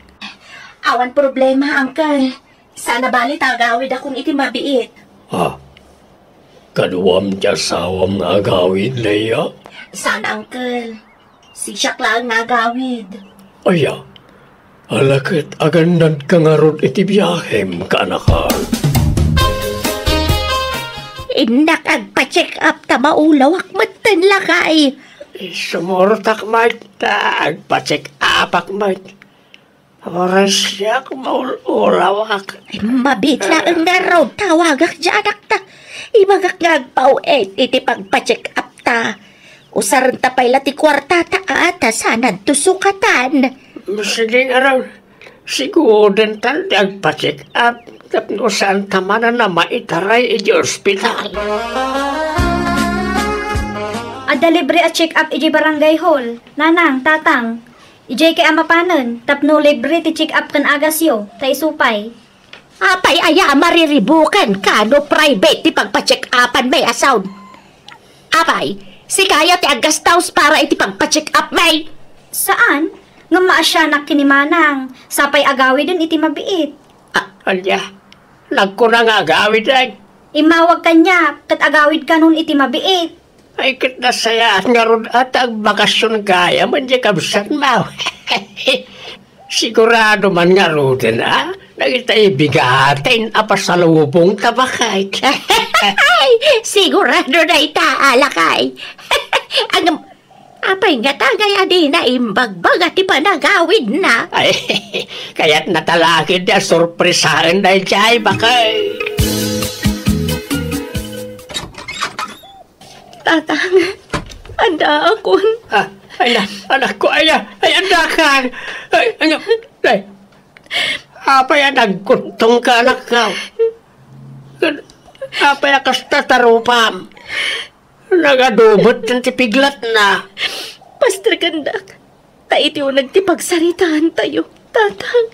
Awan problema, Uncle. Saan a bali ta agawidakon iti mabiit. Ah, kaduam ti asawam nga agawid, Leia? Saan, Uncle. Sisiak laeng nga agawid. Aya, ala ket agannadka ngarud iti biahem, kaanakan. Innak agpa-check up ta maulawak metten, lakay. Sumurtak met ta agpa-check upak met. Uray siak maul-ulawak. Mabiit laeng ngarud, tawagak diay anakta. Ibagak nga agpaw-et iti pagpa-check up ta. Usarenta pay la ti kuartata a ta saananto sukatan. Sige ngarud, sigudentan ti agpa-check up tapno saanta manen a maitaray iti ospital. Adda libre a check up iti barangay hall, nanang, tatang. Idiay kay a mapanen, tapno libre ti check-up ken agasyo, ta isu pay. Apay aya a mariribukan ka no private ti pagpa-check-upan, may asaw? Apay, sika aya ti aggastaus para iti pagpa-check-up, may? Saan? Ngem maasianak ken ni Manang, sapay agawiden iti mabiit. A-, ania? Nagkuna nga agawiden? Immawag kaniak, ket agawidkanon iti mabiit. Ay, ket nasayaat ngarud a ta agbakasyon gayam diay kabsatmo. Sigurado man ngaruden a dagiti bigaten a pasalubongta, baket. Sigurado dayta, lakay. Ngem, apay ngata ngay a dina imbagbaga ti panagawidna? Ay, kayatna ta la ketdi a sorpresaen daydiay, baket. Tatang, addaakon. Ah, ay na, anakko, ay, ay, addakan. Ay, ano, ay, apay a nagkuttongka, anakko? Apay a kasta ti rupam? Nagadumet ti piglatna. Pastrikendak. Ta iti uneg ti pagsaritaantayo, Tatang.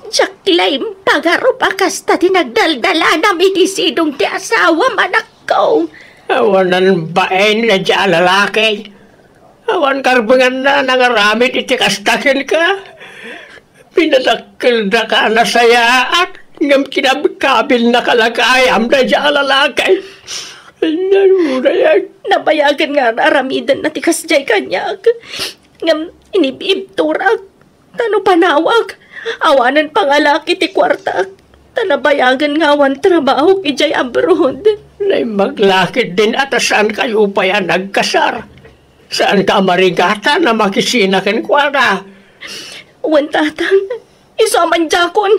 Diak la impagarup a kasta ti nagdaldalanam iti sidong ti asawam, anakko. Awanan bain daydiay a lalaki. Awan karbenganna a nangaramid iti kasta kenka. Pinadakkeldaka a nasayaat, ngem kinabkabilnaka la gayam daydiay a lalaki. Naruray. Nabayagen nga ar-aramidenna ti kasdiay kaniak. Ngem inib-ibturak. Ta no panawak, awanen pangalak iti kuartak. Ta nabayagen nga awan trabahok idiay abroad. Naimbag la ketdin a ta saankayo pay a nagkasar. Saanka a marigatan a makisina kenkuana. Wen, Tatang, isu a man diakon,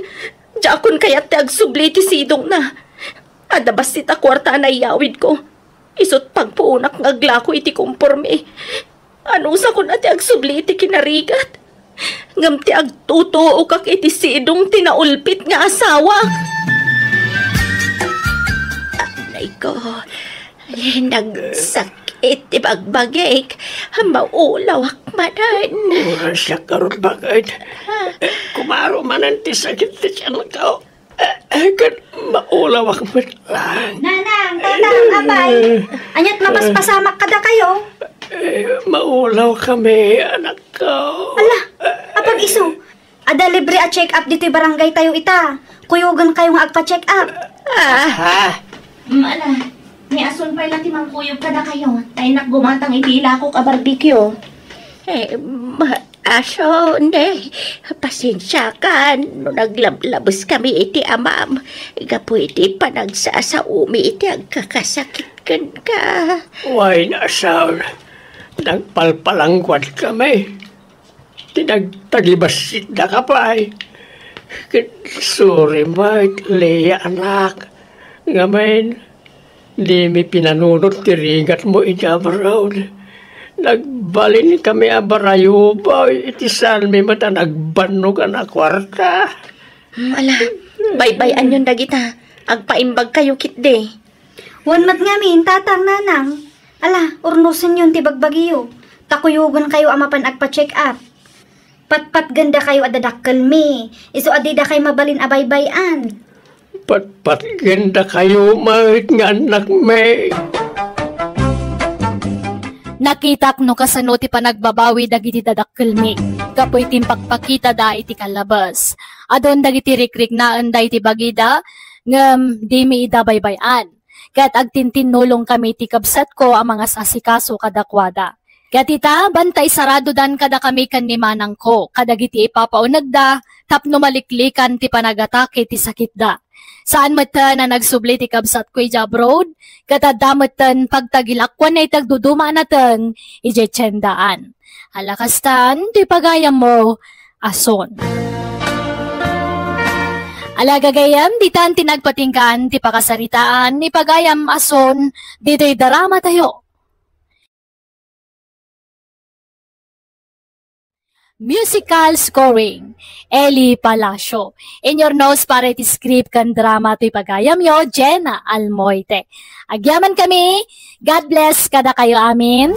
diakon kayat ti agsubli iti sidongna. Adda bassit a kuarta a naiyawidko. Isut' pagpuonak nga aglako iti komporme. Anusakon a ti agsubli iti kinarigat. Ngem ti agtutuokak iti sidong ti naulpit nga asawa. Anay ko, nagsakit ti bagbagik. Maulawak manen. Ura siya karun bakit? Kumaro manen ti sakit ti tiyan ko. Eh, eh, ket maulawak met lang. Nanang, tatang, apay, ania't mapaspasamak kadakayo? Eh, maulaw kami, anak ko. Ala, apag isu, adda libre a check-up ditoy barangay tayo ita. Kuyogen kayo nga agpa-check-up. Ah. Ah. Mm, ala, ni Ason pay la ti mangkuyog kadakayo. Tay nak gumatang iti ilakok a barbecue. Eh, ma-, Aso, ne, pasensiakan no naglablabes kami iti amam gapu iti panagsasaomi iti agkakasakit kenka. Wen, Aso, nagpalpalangguad kami. Ti nagtagibassitdaka pay. Ket sorry met, Lea, anak. Ngamin, dimi pinanunot ti rigatmo iti abroad. Nagbalin kami a barayubaw iti saanmi met a nagbannogan a kuarta. Hmm, ala, baybay-anyon dagita. Agpaimbag kayo ketdi. Wen met ngamin, tatang, nanang. Ala, urnosenyon ti bagbagiyo. Ta kuyogen kayo a mapan agpa-check up. Patpatgen dakayo a dadakkelmi, isu a didakay mabalin a baybay-an. Patpatgen dakayo met nga annakmi. Nakitak no kasano ti panagbabawi dagiti dadakkelmi gapu iti impakpakitada iti kallabes. Adun dagiti rikriknaenda iti bagida, ngem dimi ida baybay-an. Ket agtintinnulong kami ti kabsatko a mangas-asikaso kadakuada. Ket ita, banta isaradodan kadakami ken ni manangko kadagiti ipapaunegda tapno maliklikan ti panagatake ti sakitda. Saan metten a nagsubli ti kabsatko idiay abroad, ket adda metten pagtagilakkuanna iti agduduma a nateng idiay tiendaan. Ala kastan, ti pagayammo, Ason. Ala gagayyem, ditan ti nagpatinggaan ti pakasaritaan ni pagayam Ason ditoy drama tayo. Musical scoring, Eli Palacio. In your nose para iti script ken drama toy pagayamyo, Jenna Almoite. Agyaman kami, God bless kadakayo amin.